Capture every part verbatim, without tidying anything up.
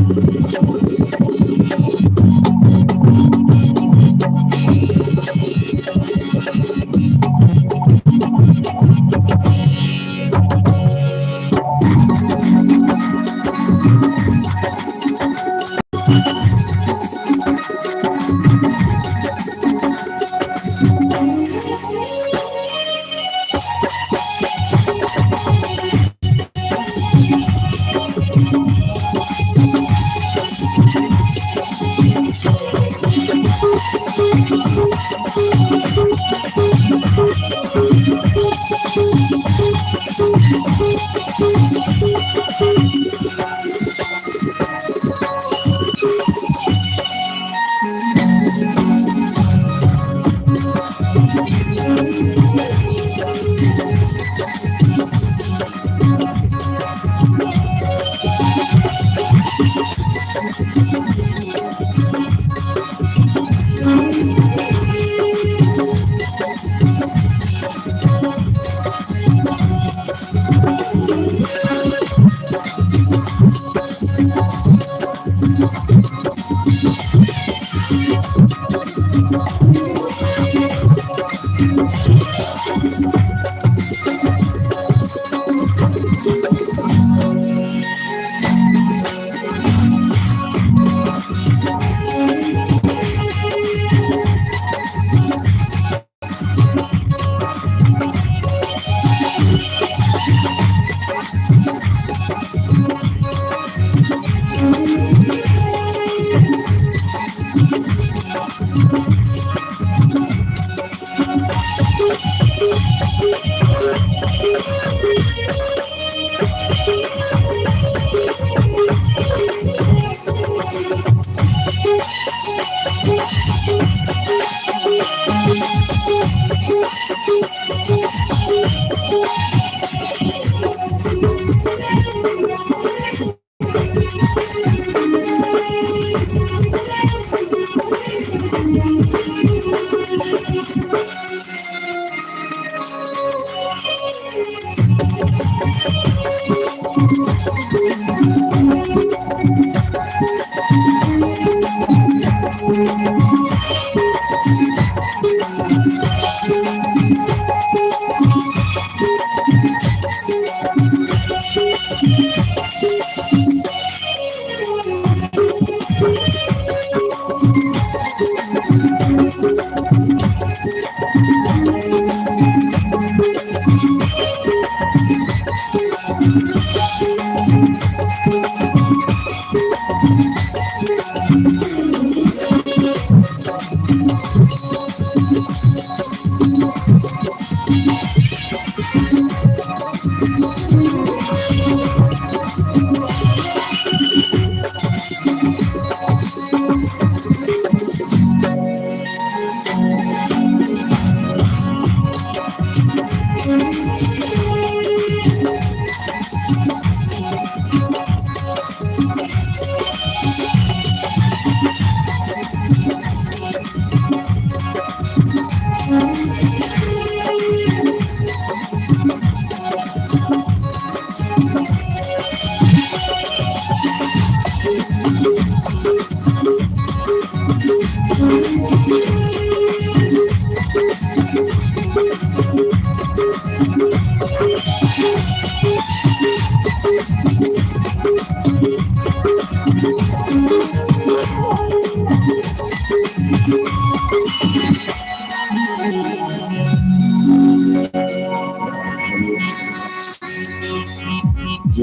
जय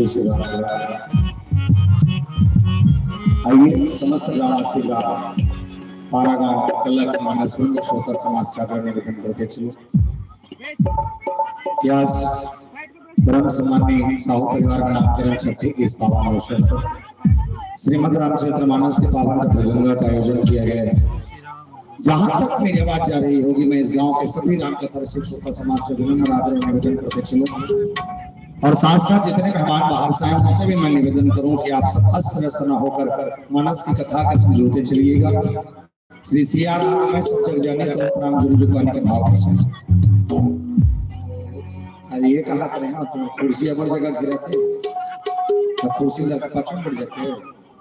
श्री राम। आइए, समस्त ग्रामवासी का पारा गांव कलक मानस मंच श्रोता समाज सादर निवेदन करते चलो कि आज परम सम्माननीय साहू परिवार का नामकरण छठी के इस पावन अवसर पर श्रीमद् रामचरित मानस के पावन कथा गंगा का आयोजन किया गया है। जहां तक मेरी आवाज जा रही होगी, मैं इस गांव के सभी राम कथा रसिक श्रोता समाज से विनम्र आदर और निवेदन करते चलूं और साथ साथ जितने मेहमान बाहर से आए, उनसे भी मैं निवेदन करूं कि आप सब अस्त व्यस्त न होकर मानस की कथा के संग जुड़ते चलिएगा। श्री सिया राम में सब जग जाने को प्रणाम, जुग जुग पाने के भाव के संग। अरे ये कहा करे, हाँ, तुम कुर्सी अबर जगह गिरा थे, तो कुर्सी लग पटन पड़ जाते हो।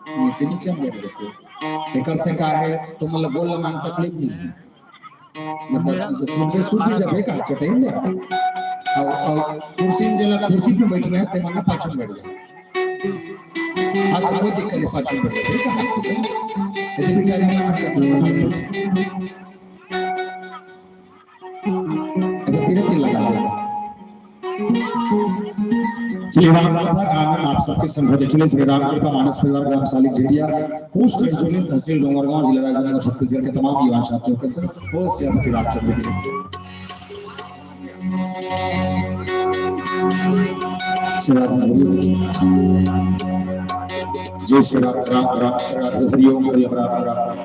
नीचे नीचे हम बैठ जाते। एकर से का है, तो मतलब बोल मन तकलीफ नहीं है। मतलब, जब सूत गए, सूत भी जब है, कहा चटई में आके। और, और कुर्सी में जला, कुर्सी पे बैठना है, ते मन पाछू में बैठ जाए। हाँ, तो कोई दिक्कत नहीं, पाछू में बैठ जाए, ठीक है? यदि बेचारे ना बैठ जाए, तो मस्त बैठ जाए। अच्छा, तीन तीन लगा देगा। चलिए, राम कथा का आनंद आप सबके संग होते चले। श्री राम कृपा मानस परिवार, ग्राम साली झिटिया, पोस्ट अर्जुनी, तहसील डोंगरगांव, जिला राजनांदगांव, छत्तीसगढ़ के तमाम युवा साथियों के संग। बोल सियापति रामचंद्र की। श्री राम हरि हरि। जय श्री राम, राम राम, श्री राम हरि ओम, हरि ओम, राम राम।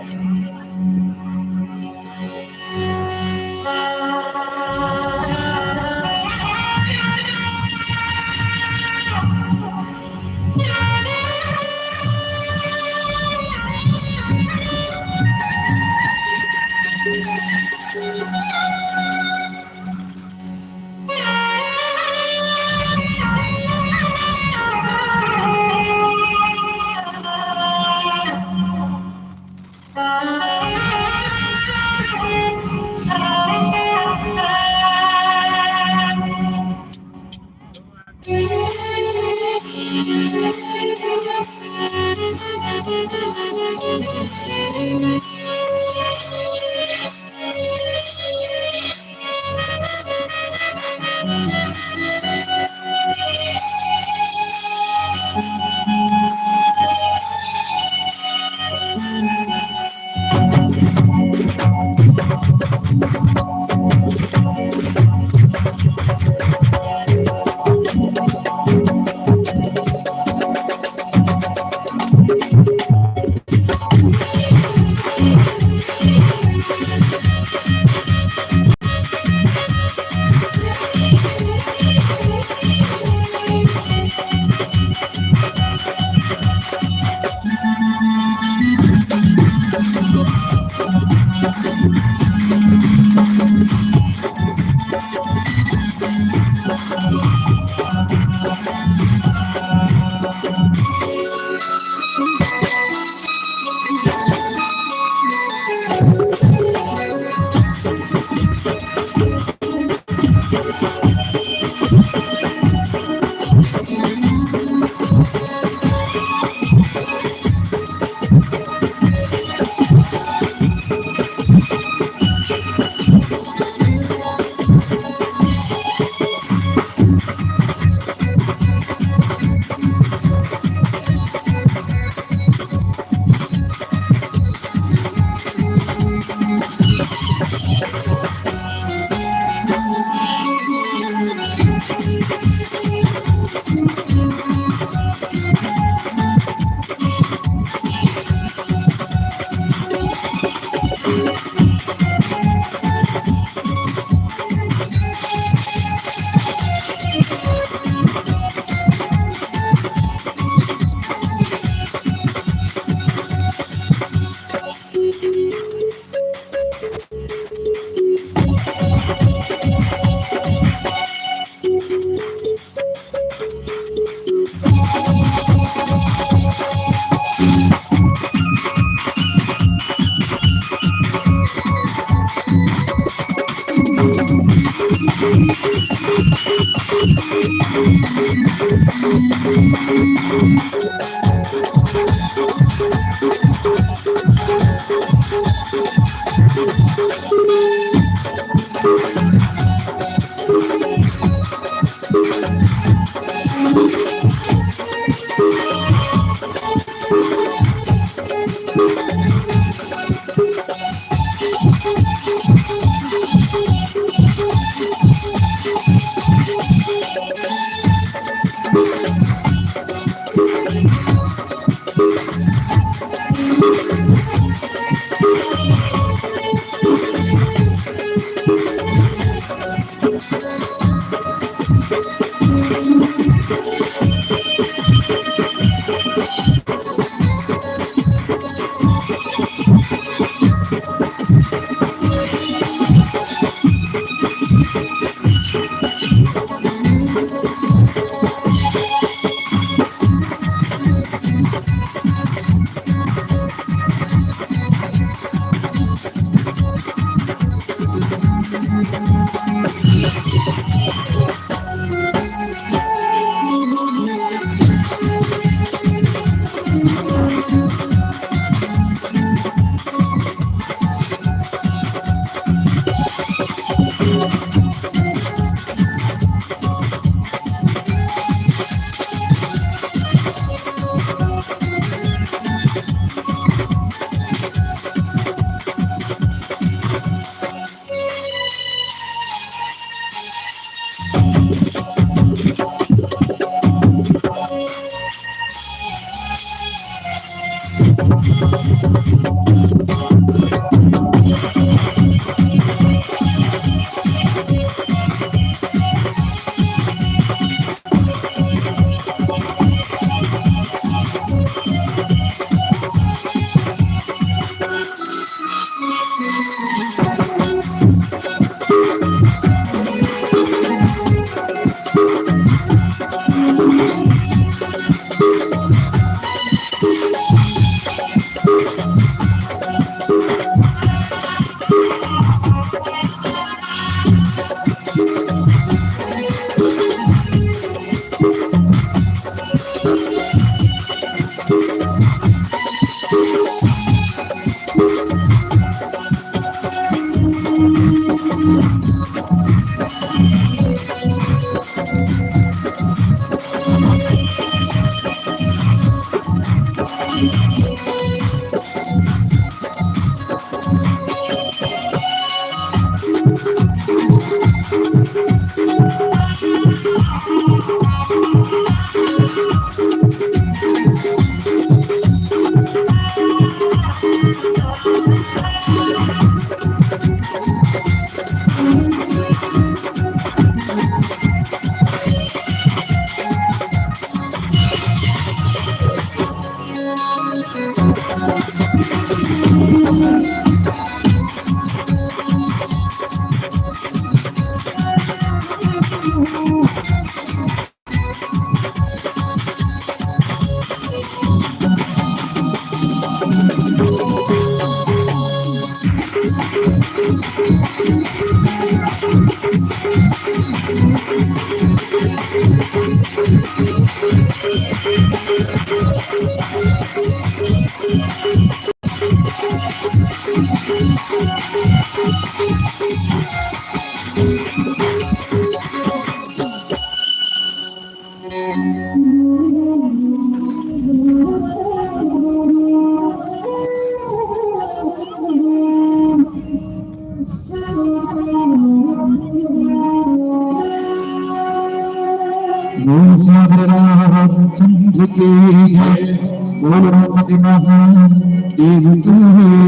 बोल श्री रामचंद्र की जय, बोल रघुपति महादेव की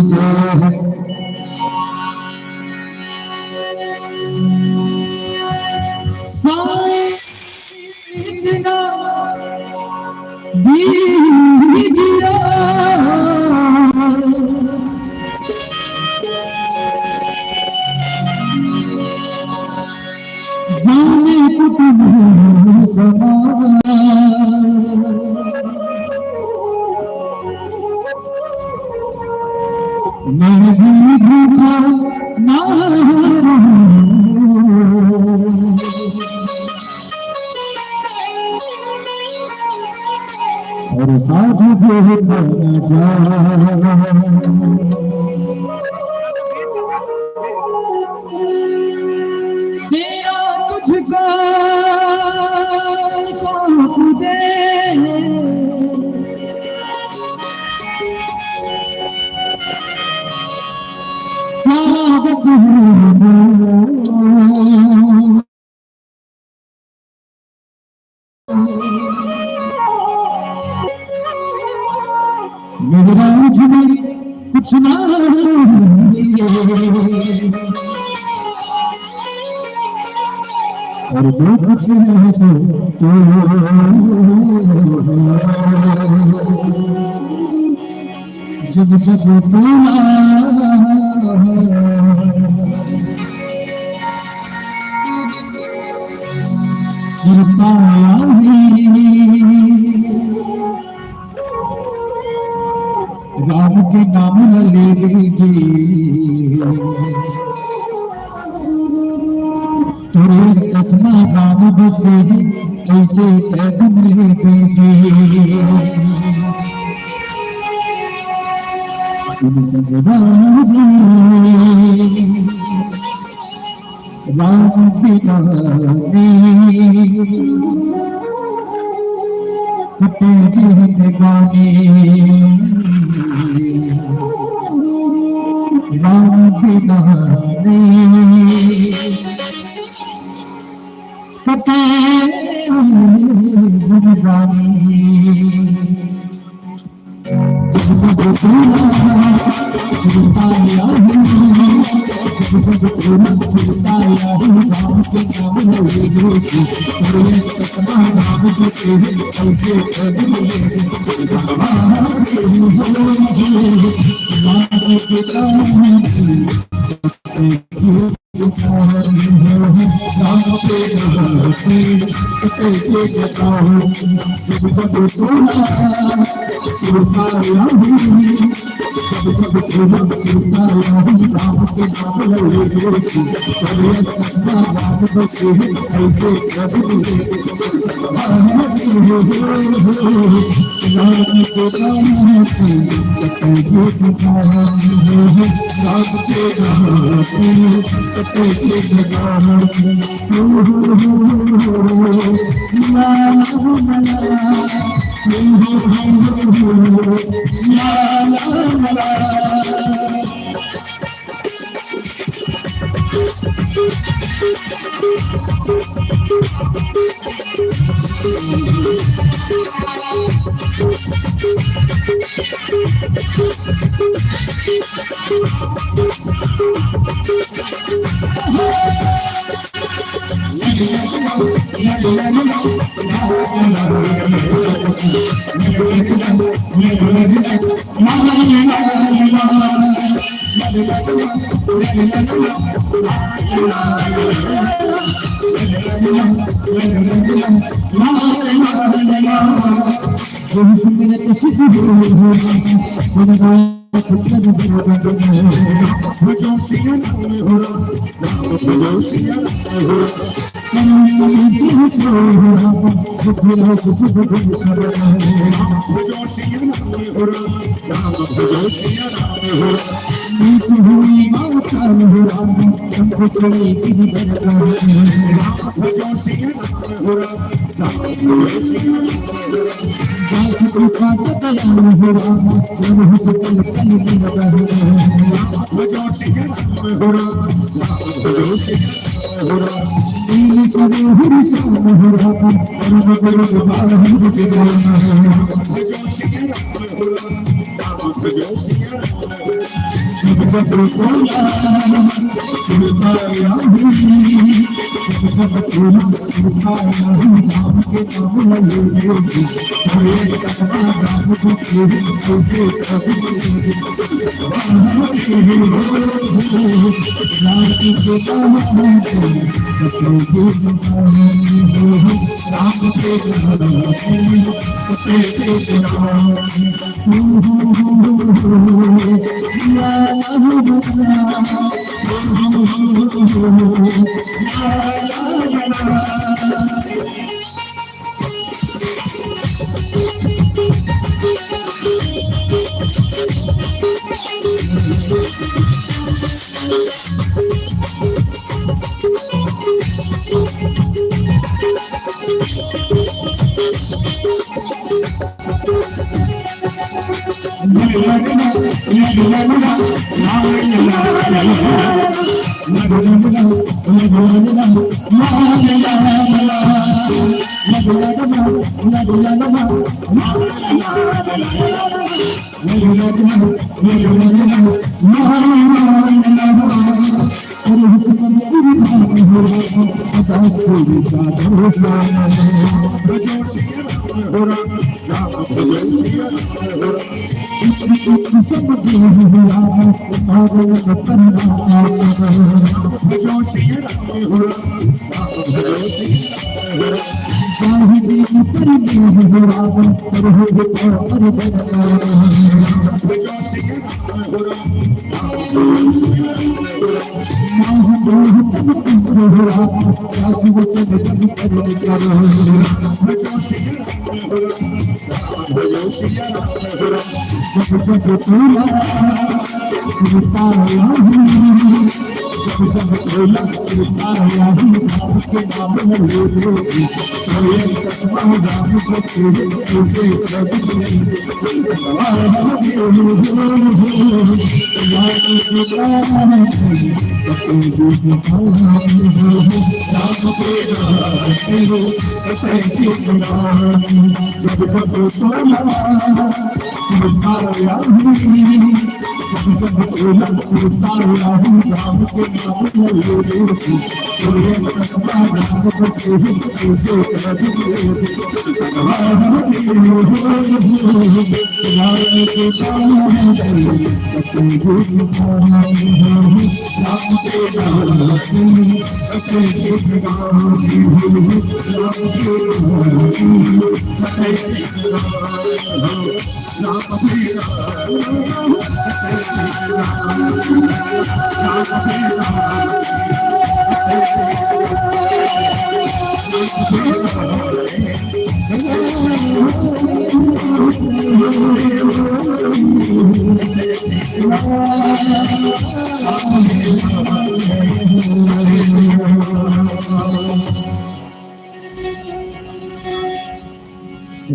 जय। साईं इतना दीजिए। जाने कुटुंब समा। मैं भी भूखा ना रहूं। और साधु भूखा ना जा। तेरा तुझको सौंप दे। सारा वक्त मेरा मुझ में कुछ ना है। और जो कुछ है सो तू। जब जब तोला सुरताया है राम के नाम न ले लीजिए। तोरे चश्मा राम बसे ऐसे पैदल ले दीजिए। तुम संग राम बिना कटे जिंदगानी राम बिना कटे जिंदगानी।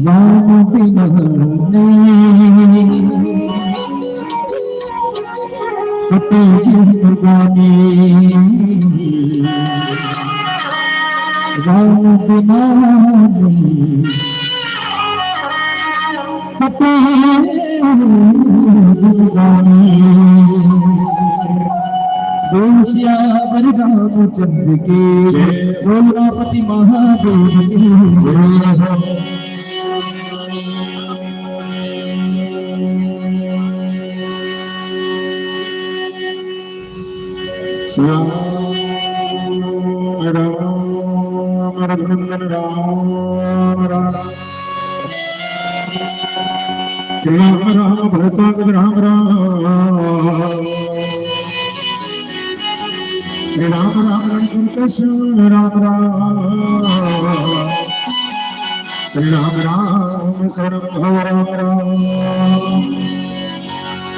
राम बिना नहीं कटे जिंदगानी, राम बिना नहीं कटे बोल सियावर रामचंद्र की जय। बोल गणपति महादेव की जय। श्री राम राम रघुनंदन राम राम। श्री राम राम भरताग्रज राम राम। श्री राम राम रघुकुल कृष्ण राम राम। श्री राम राम शरण भव राम राम।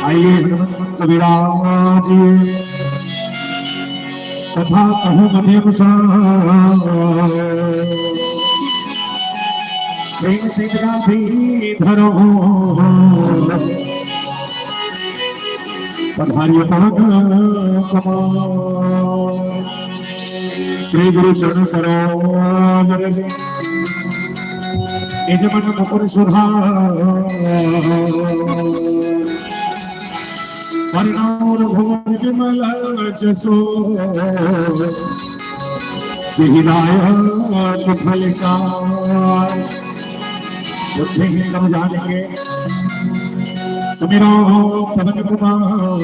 आइए हनुमंत विराज कथा कहूँ मधुर श्याम। प्रेम से गदा भी धरो पधारियो पवन कुमार। श्री गुरु चरण सरोज रज निज मन मुकुर सुधार। वरणो रघुवर विमल जसो। जिहि लायक फल चारि। बुद्धिहीन तनु जानिके सुमिरो पवन कुमार।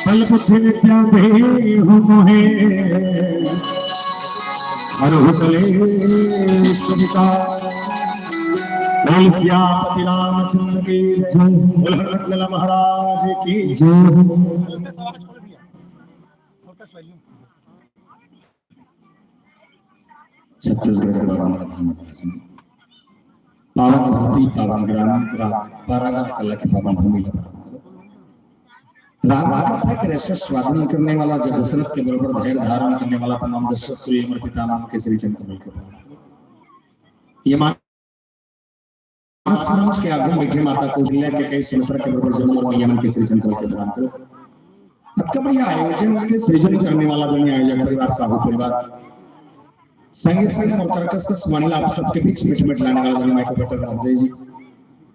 बल बुद्धि विद्या देहु मोहे। हरहु कलेश विकार। बोल सियापति रामचंद्र की जय। बोल हनुमत लाला महाराज की जय। छत्तीसगढ़ के पावन, पावन धरती, पावन ग्राम, ग्राम, पारा कला की पावन भूमि ला प्रणाम करो। राम कथा के रस स्वादन करने वाला, जो दशरथ के बल पर धैर्य धारण करने वाला तमाम दर्शक प्रिय हमर पिता मन के श्री चरण कमल के प्रणाम करो। ये मानस मंच के आगू में बैठे माता कौशल्या के कई सुमित्रा के बल पर जन्म और मैया मन के श्री चरण कमल के प्रणाम करो। अतका बढ़िया आयोजन के सृजन करने वाला दुनिया आयोजक परिवार, साहू परिवार, संगे संग और तरकस कस मानिला आप सबके बीच मिट मिट लाने वाला दुनिया माइको पटेल महोदय जी।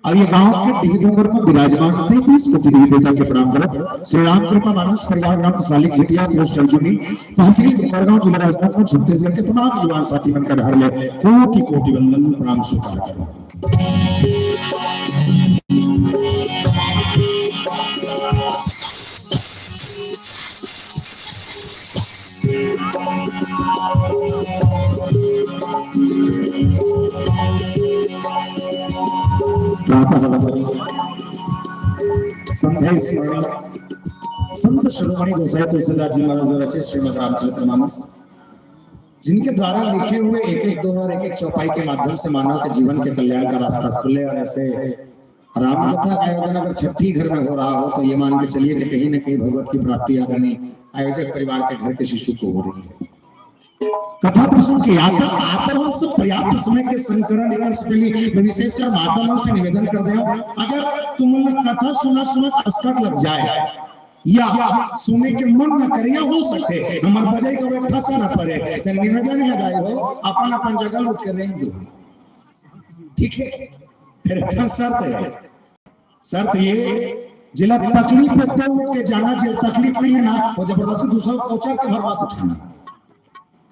और ये गांव के डीह डोंगर में विराजमान तैंतीस कोटि देवी देवता के प्रणाम करो। श्री राम कृपा मानस परिवार, ग्राम सालिक झिटिया, पोस्ट अर्जुनी, तहसील डोंगरगांव, जिला राजनांदगांव, छत्तीसगढ़ के तमाम युवा साथी मन का ढार ले कोटि कोटि वंदन प्रणाम स्वीकार करो। प्रातः वंदनीय संध्या स्मरणीय संत शिरोमणि गोसाई तुलसीदास जी महाराज द्वारा रचित श्रीमद् रामचरित मानस, जिनके द्वारा लिखे हुए एक एक दोहा और एक एक चौपाई के माध्यम से मानव के जीवन के कल्याण का रास्ता खुले और ऐसे राम कथा का आयोजन अगर छठी घर में हो रहा हो तो ये मान के चलिए कि कहीं ना कहीं भगवत की प्राप्ति आदरणीय आयोजक परिवार के घर के शिशु को हो रही है। कथा प्रसंग के यात्रा आप और हम सब पर्याप्त समय के संकरण निकर्ष के लिए, विशेषकर माता मन से निवेदन कर दे, अगर तुम लोग कथा सुना सुना असकट लग जाए या सुने के मन न करे या हो सकते हमार बजाई का बैठा सा न पड़े, तो निवेदन है दाई हो, अपन अपन जगह उठ के रेंग दो। ठीक है, फिर एक ठन शर्त है। शर्त ये, जिला तकलीफ में तो उठ के जाना, जिला तकलीफ नहीं है ना, वो जबरदस्ती दूसरा को चढ़ के भर बात उठाना।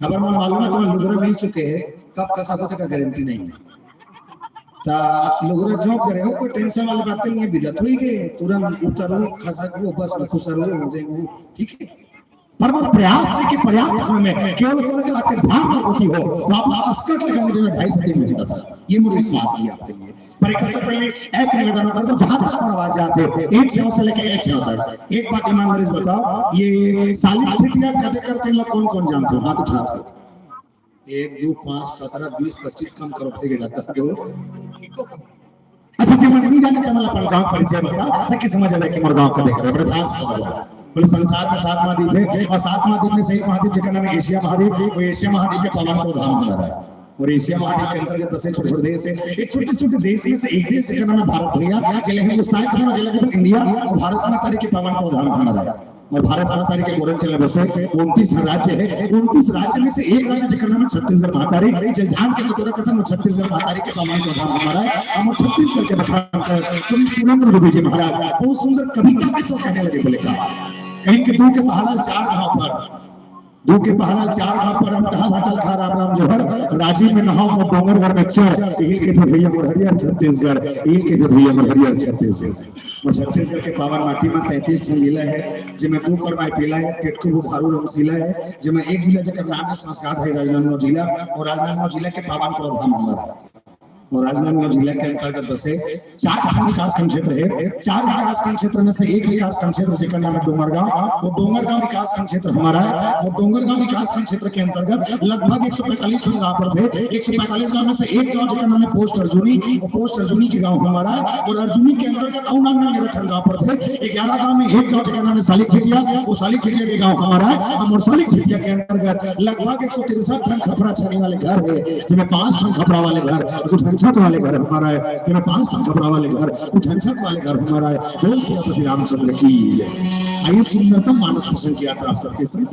खबर में मालूम है, तुम्हें लुगरा मिल चुके हैं, कब खसा होते का गारंटी नहीं है। ता लुगरा जो करे हो, कोई टेंशन वाली बात नहीं है, बिदत हुई गए, तुरंत उतर लो, खसा को बस में खुसर लो, हो जाएंगे, ठीक है। पर वो प्रयास है कि पर्याप्त समय में केवल केवल अगर आपके ध्यान में होती हो, तो आप असकट लेकर मुझे में ढाई से तीन मिनट तक, ये मेरे विश्वास है आपके लिए। पर एक से पहले एक निवेदन कर दो, जहां तक हमारा आवाज जाते हो, एक छेव से लेकर एक छेव तक, एक बात ईमानदारी से बताओ, ये सालिक छिटिया कदे करते हैं लोग, कौन कौन जानते हो? हाथ उठा दो। एक, दो, पाँच, सत्रह, बीस, पच्चीस, कम करो, ठीक है, जाता है वो। अच्छा, जे मन नहीं जाने, तो अपन गांव परिचय बता, ताकि समझ आ जाए कि मोर गांव कदे करे, बड़े ध्यान से समझ आ जाए। बोले, संसार में सात महाद्वीप है, और सात महाद्वीप में से एक महाद्वीप जेकर नाम है एशिया महाद्वीप, वो एशिया महाद्वीप के पावन को धाम बना रहा है। और एशिया महाद्वीप के अंतर्गत बसे छोटे छोटे देश है। एक छोटे छोटे देश में से एक देश का नाम है भारत भैया, जिला हिंदुस्तान का नाम, जिला का नाम इंडिया, और भारत माता के पावन को धाम बना रहा है। अउ भारत महतारी के गोरखपुर में बसे उनतीस राज्य हे। उनतीस राज्य में से एक राज्य जेकर नाम हे छत्तीसगढ़ महतारी। जे धान के कटोरा कथन, वो छत्तीसगढ़ महतारी के पावन के धाम हमारा हे। हम छत्तीसगढ़ के बखान करत श्री सुरेंद्र दुबे जी महाराज बहुत सुंदर कविता के साथ कहने लगे, बोले का, कहिन के दू के पहाड़ा चार घांव पर, दू के पहाड़ा चार घांव पर हम कहा भाटा ल खा राम राम जोहर, राजिम में नहाव मोर डोंगरगढ़ में चढ़, हिल के दे भैया मोर हरियर छत्तीसगढ़, हिल के दे भैया मोर हरियर छत्तीसगढ़। अउ छत्तीसगढ़ के पावन माटी में तैंतीस ठन जिला हे, जेमे दू परमाई पीला हे, टेटको बुधारू रमसीला हे, जेमे एक जिला जेकर नाम हे संस्कार हे राजनांदगांव जिला, अउ राजनांदगांव जिला के पावन करो धाम हमारा हे। अउ राजनांदगांव जिला के अंतर्गत बसे चार ठन विकासखंड क्षेत्र हे। चार विकासखंड क्षेत्र में से एक विकासखंड क्षेत्र जेकर नाम हे डोंगरगांव, वो डोंगरगांव विकासखंड क्षेत्र हमारा हे। वो डोंगरगांव विकासखंड क्षेत्र के अंतर्गत लगभग एक सौ पैंतालीस ठन गांव पड़थे। एक सौ पैंतालीस गांव में से एक गांव जेकर नाम हे पोस्ट अर्जुनी, वो पोस्ट अर्जुनी के गांव हमारा हे। अउ अर्जुनी के अंतर्गत अउ नान नान ग्यारह ठन गांव पड़थे। ग्यारह गांव में एक गांव जेकर नाम हे सालिक झिटिया, वो सालिक झिटिया के गांव हमारा हे। अउ सालिक झिटिया के अंतर्गत लगभग एक सौ तिरसठ ठन खपरा छानी वाले घर हे, जेमे पांच ठन खपरा वाले घर, दू ठन छत वाले घर हमारा हे, जेमे पांच ठन खपरा वाले घर, दू ठन छत वाले घर हमारा हे। बोल सियापति रामचंद्र की जय। आइए सुंदरतम मानस पसंद की यात्रा आप सबके संग।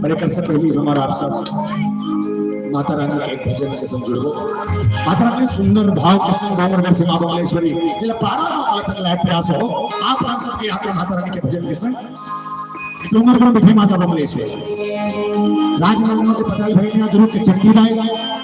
पर एकर से पहले हमारा आप सब माता रानी के एक भजन के संग जुड़बो। माता रानी सुंदर भाव के संग डोंगरगढ़ से माँ बमलेश्वरी, जिला पारा गांव तक लाए प्रयास हो। आप हम सबके यात्रा माता रानी के भजन के संग। डोंगरगढ़ में बैठे माता बमलेश्वरी। राजनांदगांव के पताल भैया दुर्ग के चंडी दाई,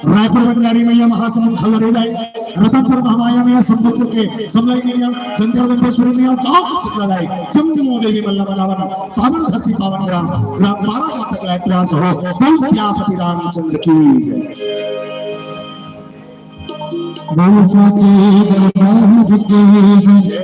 रायपुर बंजारी मैया महासमुंद खलरी दाई, रतनपुर महामाया मैया, संबलपुर के समलाई मैया, दंतेवाड़ा दंतेश्वरी मैया, गांव के शीतला दाई, जमजमो देवी मल्ला बनावन, पावन धरती पावन ग्राम, ग्राम पारा गांव तक लाए प्रयास हो। बोल सियापति रामचंद्र की जय। बोल सच्चे दरबार की जय।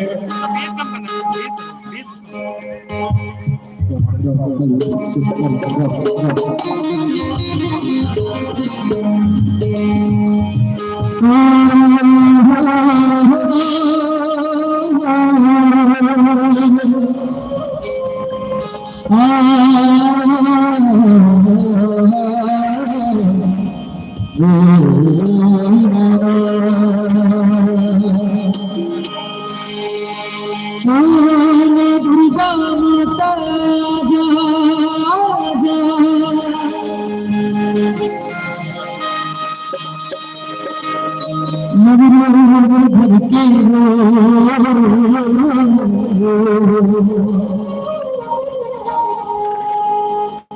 दुर्गा माता आजा, आजा। नवरात्र भर के रो।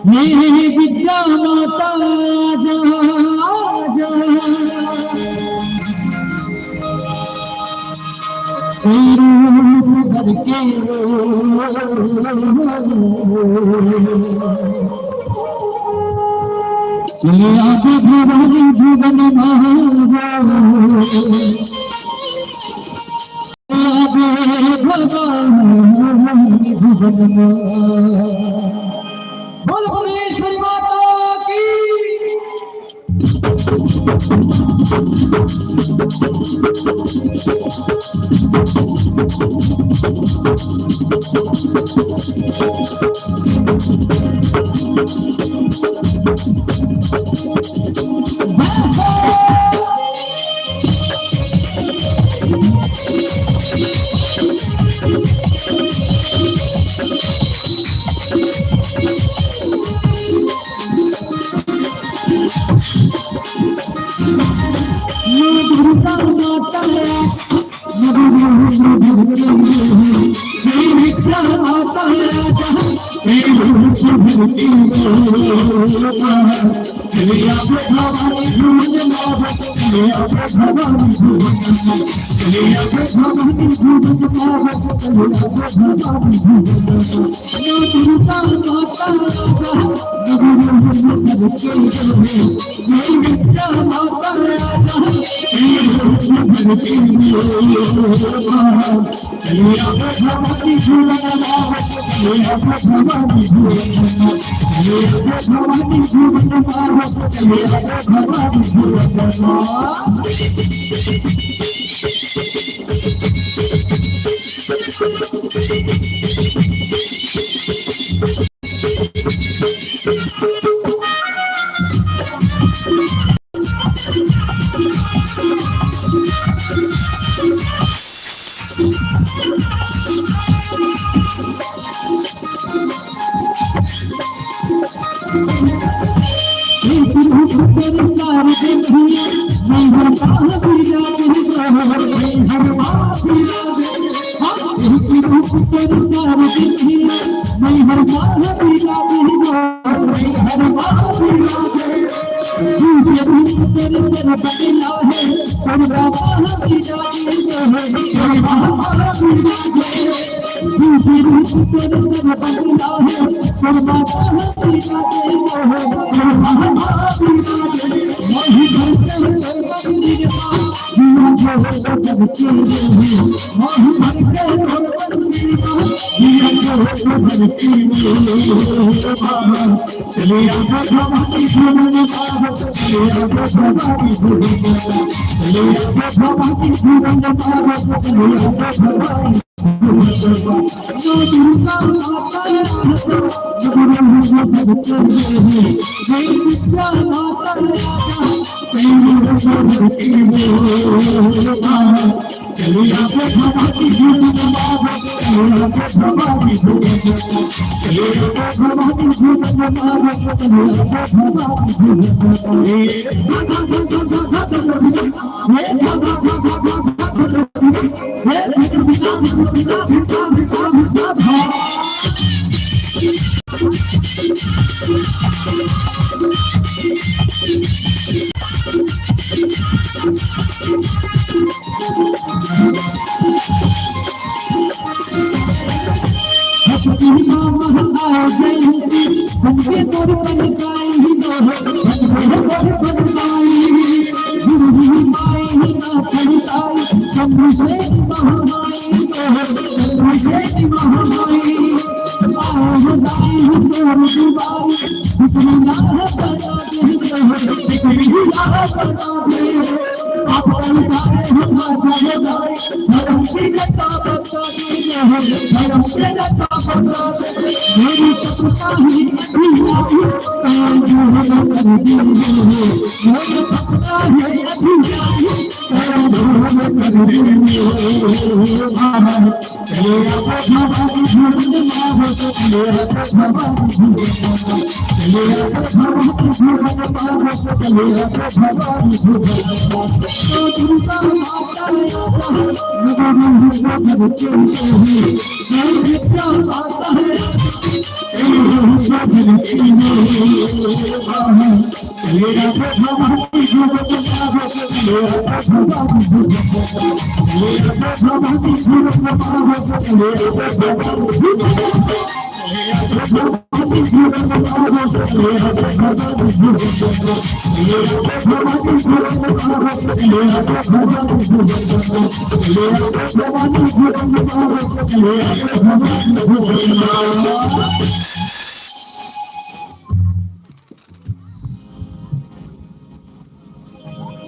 हे विद्या माता आजा, आजा। कोई रूप धर के रो। चले आजा भवानी भुवन माँ। बोल भुवनेश्वरी माता की।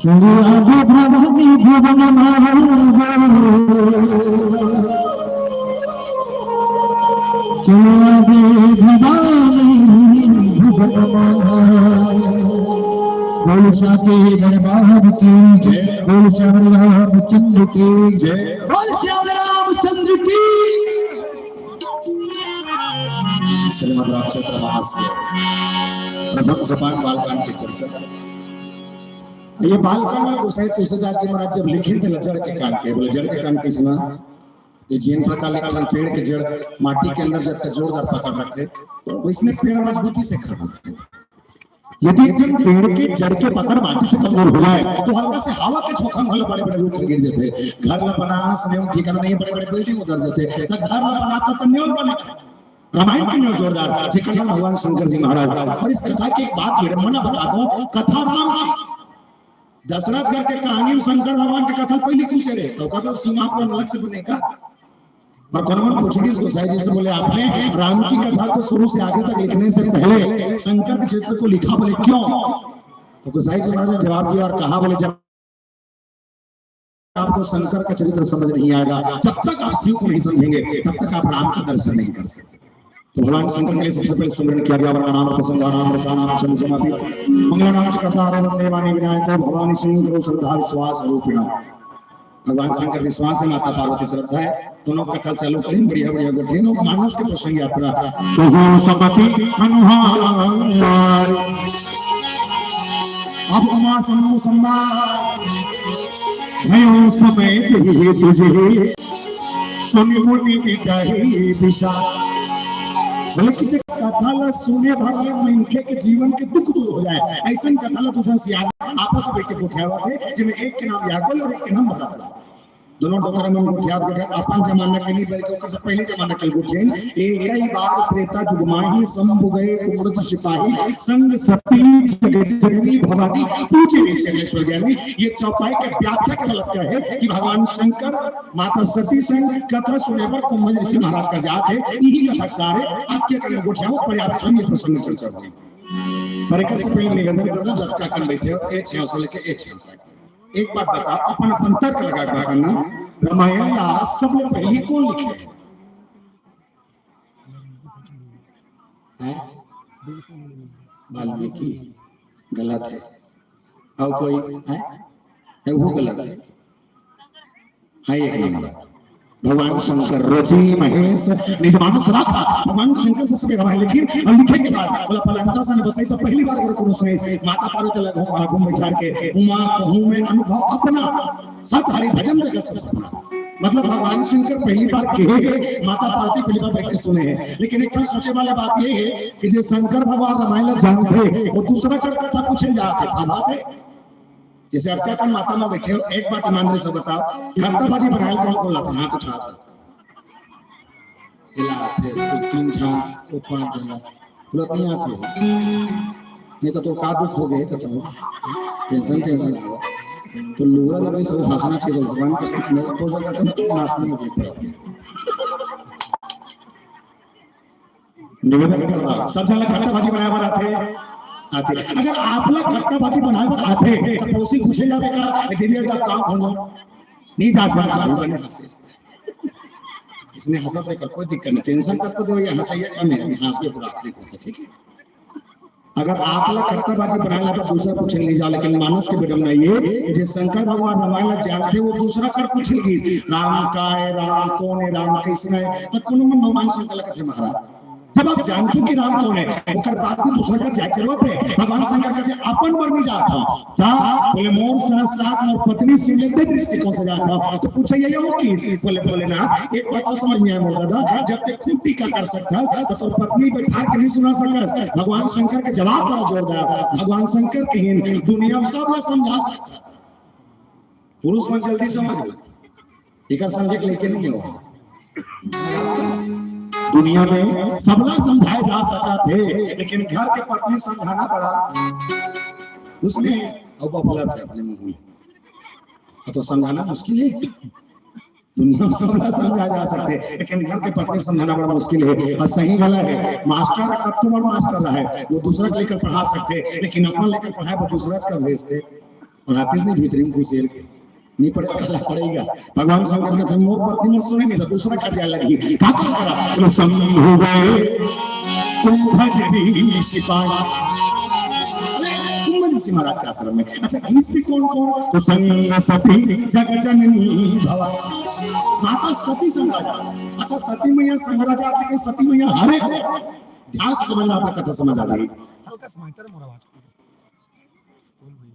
चले आबे भवानी भुवन मारो। चले आबे भवानी भुवन मारो। बोल साचे दरबार की जय। बोल श्याम रामचंद्र की जय। बोल श्याम रामचंद्र की। श्रीमद् रामचरित मानस के प्रथम सोपान बालकांड की चर्चा। ये बालकांड में गोसाई तुलसीदास जी महाराज जब लिखिन थे, जड़ के कांड के, बोले, जड़ के कांड किसना? ये जिन प्रकार एक ठन पेड़ के जड़ माटी के अंदर जब तक जोरदार पकड़ रखे, तो इसने पेड़ मजबूती से खड़ा है। यदि एक ठन पेड़ के जड़ के पकड़ माटी से कमजोर हो जाए, तो हल्का से हवा के झोंका में बड़े-बड़े रूख गिर जाते। घर ला बनास नेव ठिकाना नहीं, बड़े-बड़े building उधर जाते। तो घर ला बनाता तो नेव बने। रामायण के नेव जोरदार, जेकर नाम भगवान शंकर जी महाराज। और इस कथा की एक बात विडम्बना बता दूं, कथा राम की। दशरथ घर के कहानी में शंकर भगवान के कथा पहले पूछे रहे, तो कहा, "सीमा पर अलग से बने का?" पर कौन कौन पूछेगी इस गोसाई जी से, बोले, "आपने राम की कथा को शुरू से आगे तक लिखने से पहले शंकर के चरित्र को लिखा?" बोले, "क्यों?" तो गोसाई जी महाराज ने जवाब दिया और कहा, बोले, "जब आपको शंकर का चरित्र समझ नहीं आएगा, जब तक आप शिव को नहीं समझेंगे, तब तक आप राम का दर्शन नहीं कर सकते।" तो भगवान शंकर के लिए सबसे पहले सुमिरन किया गया, वरणानां प्रसंगानां रसानां छंदो समापि, मंगलानां च कर्तारं वंदे वाणी विनायको, भवानी शंकरो श्रद्धा विश्वास रूपिणः। भगवान शंकर विश्वास है, माता पार्वती श्रद्धा है, दोनों कथा चालू करें, बढ़िया बढ़िया गोठिन, मानस के प्रसंग यात्रा। तो हो समति अनुहार। अब उमा समूह सम्मान भयो समय जही तुझे, सुनि मुनि मिटहि विषाद। बोले कि जे कथा ला सुने भर ले मनखे के जीवन के दुख दूर हो जाए, अइसन कथा ला दू झन सियान आपस में बैठ के गोठियावत हे, जेमे एक के नाम यागल और एक के नाम भरत। दोनों डोकरा मन गोठियात गोठियात अपन जमाना के नहीं, बल्कि ओकर से पहले जमाना के गोठियाइन। एकइ बार त्रेता जुग माही, शंभु गए कुमरज सिपाही, संग सती जग जननी भवानी, पूजे ऋषि अनेश्वर ज्ञानी। ये चौपाई के व्याख्या के गलत कहे कि भगवान शंकर माता सती संग कथा सुने बर कुंभज ऋषि महाराज कर जात हे। यही कथा के सार हे। आपके कन गोठियावत, पर्याप्त समय ये प्रसंग चर्चा होही। पर एकर से पहले निवेदन करथंव, जतका कन बैठे हो, ए छेव से लेके ए छेव तक, एक बात बताओ, अपन अपन तर्क लगा के बात करना। रामायण ला सबले पहली कौन लिखे हे? हैं? वाल्मीकि। गलत हे। अउ कोई हे? नहीं, वो गलत हे। हाँ, एक नंबर। भगवान शंकर रचि महेश निज मानस राखा। भगवान शंकर सबसे पहले रामायण लिखिन, अउ लिखे के बाद बोला, "पलंता सन बसई सब पहली बार अगर कोनो सुने, माता पार्वती लग हो, आगू में बैठार के, उमा कहूँ में अनुभव अपना, सत हरि भजन जगत सब सपना।" मतलब भगवान शंकर पहली बार कहे हे, माता पार्वती पहली बार बैठ के सुने हे। लेकिन एक ठन सोचे वाला बात ये हे कि जे शंकर भगवान रामायण ला जानथे, वो दूसरा कर कथा पूछे जात हे, का बात हे? जैसे अब तक माता में बैठे हो, एक बात ईमानदारी से बताओ, खट्टा भाजी बनाए कौन कौन लाता? हाथ उठाओ तो। ये लाते, दो तीन झन, वो पांच झन, तुरंत नहीं आते हो। नहीं तो, तो का दुख हो गए, तो चलो। टेंशन, टेंशन आ गया। तो लुगड़ा तो भाई सब हंसना चाहिए, तो भगवान के साथ में खो जाता है, तो नाश नहीं हो गई। निवेदन करता, सब झन ला खट्टा भाजी बनाए बर आथे, आथे। अगर आप ला खट्टा भाजी बनाए बर आथे, तो पड़ोसी पूछे जाबे का, "ए दीदी, एक काम हो जाओ।" नहीं जात बना, वो बने हंसे। इसने हंसत रहे, कोई दिक्कत नहीं, टेंशन तक को दो, ये हंसैया कम है, हंस के पूरा आखिरी को, ठीक है? अगर आप ला खट्टा भाजी बनाए ला, तो दूसरा पूछे नहीं जा, लेकिन मानुष के विडम्बना ये कि जे शंकर भगवान रामायण ला जानथे, वो दूसरा कर पूछे लगिस, "राम काय, राम कौन है, राम कैसन है?" तो कोनो मन भगवान शंकर ला कथे, "महाराज, जब आप जानथो कि राम कौन है, ओकर बाद भी दूसरा कर जाए जरूरत है?" भगवान शंकर कहते, "अपन बर नहीं जात हो।" ता बोले, "मोर साथ साथ मोर पत्नी सुन लेते दृष्टिकोण से जात हो।" तो पूछे ये हो कि बोले, "भोलेनाथ, एक बात और समझ में आए मोर दादा, जब ते खुद टीका कर सकता है, तो तोर पत्नी बैठा के नहीं सुना सकस?" भगवान शंकर के जवाब बड़ा जोरदार। भगवान शंकर कहिन, "दुनिया में सब ला समझा सकता है।" पुरुष मन जल्दी समझ लो, एकर समझे के लेके नहीं हो। दुनिया में सबला समझाए जा सकत हे, लेकिन घर के पत्नी समझाना बड़ा, उसमें अब बफलत है अपने मुंह में। तो समझाना मुश्किल है। दुनिया में सबला समझा जा सकथे, लेकिन घर के पत्नी समझाना बड़ा मुश्किल है। अउ सही वाला है, मास्टर कतको बड़ मास्टर रहे, वो दूसरा के लेकर पढ़ा सकथे, लेकिन अपन लेकर पढ़ाए वो दूसरा का भेजथे। अउ आतिश नहीं भीतरी में घुसेर के नहीं पढ़े, काला पड़ेगा। भगवान शंकर कहथे, "मोर पत्नी मोर सुने नहीं, तो दूसरा कर जाए लगी।" का कर करा? बोले, "शंभु गए कुंभज ऋषि पाए।" अरे, कुंभज ऋषि महाराज के आश्रम में। अच्छा, इसमें कौन कौन? तो संग सती जग जननी भवा। माता सती संग राजा। अच्छा, सती मैया संग राजा आथे कि सती मैया हरे को? ध्यान से समझना, आपका कथा समझ आ गई। हल्का सा माइक मोर आवाज।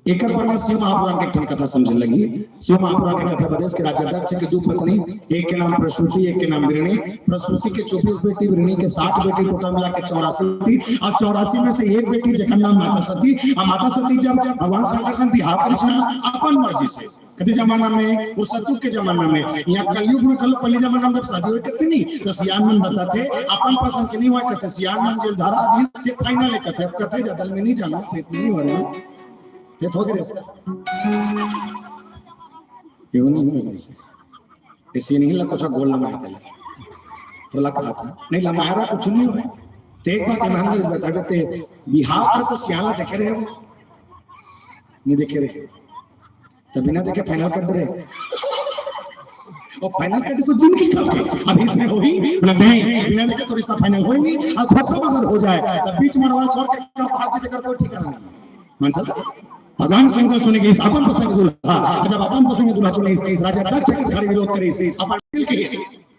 एकर पर मैं शिव महापुराण के एक ठन कथा समझे लगी। शिव महापुराण के कथा बदेस के राजा दक्ष के दू पत्नी, एक के नाम प्रसूति, एक के नाम वृणी। प्रसूति के चौबीस बेटी, वृणी के साठ बेटी, टोटल मिला के चौरासी बेटी। और चौरासी में से एक बेटी जेकर नाम माता सती। और माता सती जब भगवान शंकर से बिहाव करिस ना अपन मर्जी से, कते जमाना में, वो सतयुग के जमाना में, यहाँ कलयुग में कल पहले जमाना में जब शादी होय कते नहीं, तो सियान मन बताथे, अपन पसंद के नहीं होय कते, सियान मन जेल धारा आदि, ये फाइनल है कते, अब कते ज्यादा में नहीं जाना, इतने नहीं हो रहे। ये थोक रहे। क्यों नहीं हो रहे? इसी नहीं ला कुछ गोल लमाया था, तो लगा था। नहीं लमाया कुछ नहीं हो रहा। तो एक बात ईमानदारी से बता देते, बिहाव पर तो सियाला देखे रहे हो, नहीं देखे रहे। तो बिना देखे फाइनल कर दे रहे। और फाइनल कर दे तो जिंदगी खत्म। अब इसमें होही? बोले, "नहीं, बिना देखे तो रिश्ता फाइनल होही नहीं।" और धोखा अगर हो जाए, तो बीच मड़वा छोड़ के कब भाग जाए, तेकर कोई ठिकाना नहीं। मानता था? भगवान शंकर चुने गए इस अपन पसंद के दूल्हा। जब अपन पसंद के दूल्हा चुने इस, इस राजा दक्ष के खड़े विरोध करे इस, इस अपन मिल के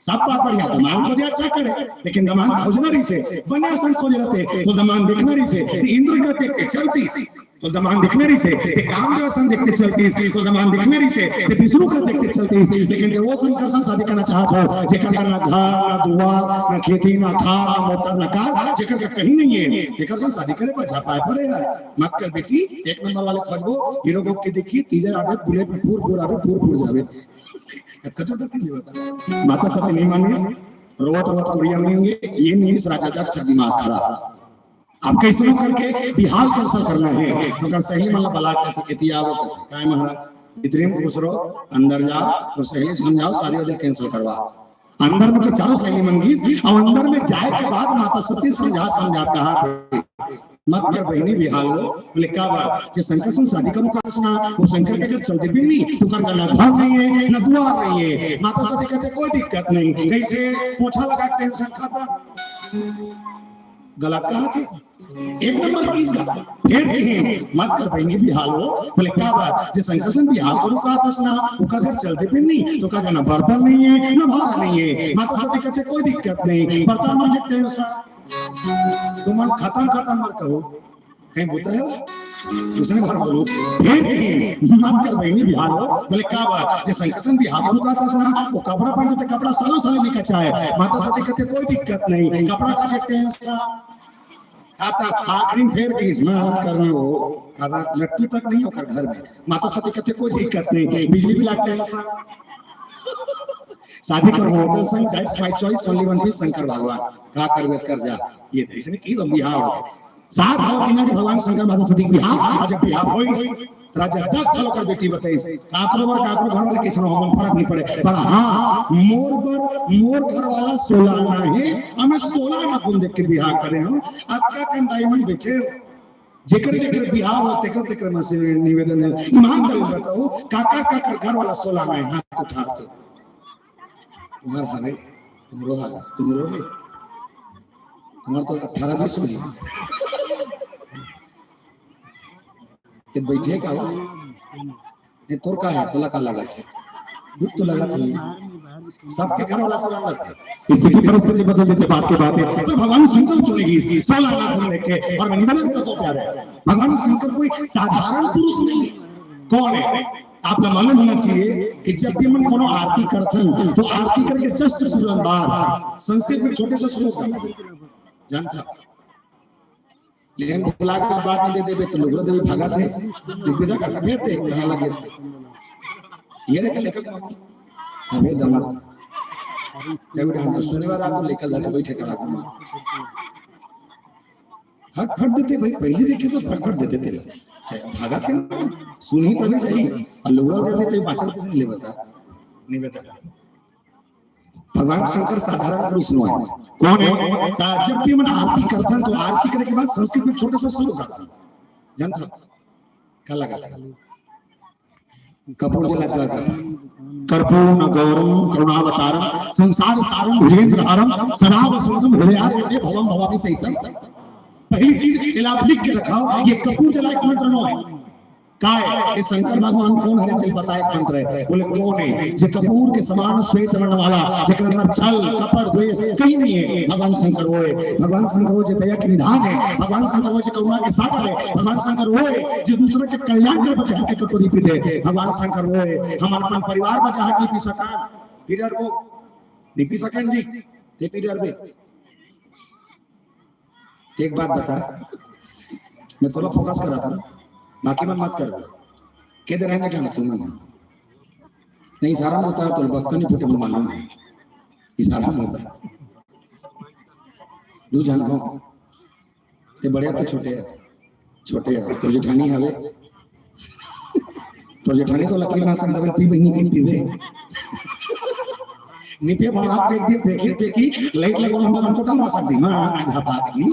सब बात बढ़िया, दमांद खोजे अच्छा करे, लेकिन दमांद खोजना रहिसे, बने असन खोजे रहते, तो दमांद देखना रहिसे, तो इंद्र का देखते चलतीस, तो दमांद देखना रहिसे, ते कामदेव असन देखते चलतीस, तो दमांद देखना रहिसे, ते विष्णु का देखते चलतीस, लेकिन ते वो शंकर सन शादी करना चाहत हो, जेकर का ना घर, ना दुआर, ना खेती, ना थार, ना मोटर, ना कार, जेकर का कहीं नहीं है, जेकर सन शादी करे पर झपाए पड़ेगा। मत कर बेटी, एक नंबर वाले खोजबो, हीरो को के देखी, तीजा आवे, बुलेट में फूर फूर आवे, फूर फूर जावे। कतका तक नहीं होता। माता सती नहीं मानिस, रोवत रोवत कुरिया मिलेंगे, ये नहीं इस राजा का अच्छा दिमाग खराब। अब कैसनो करके बिहाव cancel करना है, मगर सही मन ला बला के एती आवो कथे, "काय महाराज, इतने में घुस रहो, अंदर जाओ और सही समझाओ, शादी वादी cancel करवा।" अंदर में तो चारों सही मन गीस, और अंदर में जाए के बाद माता सती समझा, समझा कहा थे, "मत कर बहिनी बिहाव हो।" बोले, "का बात?" "जे शंकर सन शादी करूँ कहा थे ना, वो शंकर के घर चल देबे नहीं, तो कर ना घर नहीं है, ना दुआर नहीं है।" माता सती कहते, "कोई दिक्कत नहीं।" कैसे पोछा लगा के tension खाता। गलत कहा थे, एक नंबर किस गलत। फिर कहे, "मत कर बहिनी बिहाव हो।" बोले, "का बात?" "जे शंकर सन बिहाव करूँ कहा थे ना, ओकर घर चल देबे नहीं, तो का ना बर्तन नहीं है, ना भाड़ा नहीं है।" माता सती कहते, "कोई दिक्कत नहीं, बर्तन मांजे tension, तुमन खतम खतम मत कहो।" कहीं बोलता है वो? दूसरे बार बोलो, फिर कहे, "मत कर बहिनी बिहाव हो।" बोले, "का बात?" "जे शंकर सन बिहाव करूँ कहा थे ना, वो कपड़ा पहनते कपड़ा सालों सालों नहीं कच्चा है।" माता सती कहते, "कोई दिक्कत नहीं, कपड़ा का tension।" आता आखिरी में फिर कहे, "इसमें मत करना हो।" का बात? लट्टू तक नहीं होकर घर में। माता सती कहते, "कोई दिक्कत नहीं, बिजली बिल का tension।" शादी कर हो, संग, that's my choice, only one piece Shankar भगवान। का करबे कर जा, ये तो इसने की तो बिहाव हो। सात और इन्हें भगवान शंकर माता सती के बिहाव, और जब बिहाव होई, राजा दक्ष होकर बेटी बताई, "काकरो बर काकरो घर वाले किसनो हो, फर्क नहीं पड़े, पर हाँ, मोर बर, मोर घर वाला सोला आना है, और मैं सोला आना गुन देख के बिहाव करे हूँ, अतका कन दाई मन बेचे हो।" जेकर जेकर बिहाव हो, तेकर तेकर मन से निवेदन है, ईमानदारी से बताओ, काकर काकर घर वाला सोला आना है, हाथ उठा के। तुम्हार हवे, तुमरो हवे, तुमरो हवे। तुम्हार तो अठारह बीस में। ये बैठे का हो? ये तोर का है? तोला का लगत है? दुख तो लगत है। सबके घर वाला सब लगत है। स्थिति परिस्थिति बदल देते बात के बात है। पर भगवान शंकर चुनेगी इसकी सोला आना गुन देख के। और मैं निवेदन करता हूँ प्यारे, भगवान शंकर कोई साधारण पुरुष नहीं है। कौन है? आपका मालूम होना चाहिए कि जब भी मन कोनो आरती करथन, तो आरती करके just तुरंत बाद संस्कृत में छोटे से श्लोक है, जानता? लेकिन बुला के बाद में दे देबे तो लुगरा देवी भागत है, विदा कर भेज दे, कहाँ लगे? ये रे के लेकर मामू, अबे दमक, जब डांस सुने वाला तो लेकर जाके बैठे करा घुमा। फट फट देते भाई, पहले देखे तो फट फट देते थे। भागत है, सुनी तभी जाई, और लुगरा दे देते, बाचल किसने ले बता? नहीं बता। भगवान शंकर साधारण पुरुष नो है। कौन है? ता जब भी मन आरती करथन, तो आरती करे के बाद संस्कृत में छोटा सा श्लोक आता है। जानता? का लगा था? कपूर जला जाता। कर्पूर न गौरम करुणावतारम संसार सारम भुजगेंद्र हरम सदा वसंतम हृदयारविंदे भवम भवामी सहितम। पहली चीज, इला आप लिख के रखाओ, ये कपूर जला एक मंत्र नो है। काय, ये शंकर भगवान कौन हरे, तेल बताए मंत्र है। बोले, कौन है? जे कपूर के समान श्वेत वर्ण वाला, जेकर अंदर छल, कपट, द्वेष कहीं नहीं है, भगवान शंकर वो है। भगवान शंकर वो जे दया के निधान है, भगवान शंकर वो जे करुणा के सागर है, भगवान शंकर वो है जे दूसरे के कल्याण के बचाए के कटोरी पी दे। भगवान शंकर वो है, हम अपन परिवार बचाए के पी सका, पी डरबो, नहीं पी सकन जी, ते पी डरबे। एक बात बता, मैं तोला फोकस करा था, बाकी मन मत कर। के दे रहेंगे जाना तुम मन। नहीं, इशारा में होता है, तो बक्का नहीं फूटे, मैं मालूम है। इशारा में होता है। दू जन हो, ते बड़े तो छोटे है, छोटे है, तो जेठानी हवे, तो जेठानी तो लकड़ी मासक दबे पी बहिनी के पीवे। निपे भाव आप देख देख देख देख की लाइट लगो हम तो कोटा मासक दी मां आज हपा नहीं।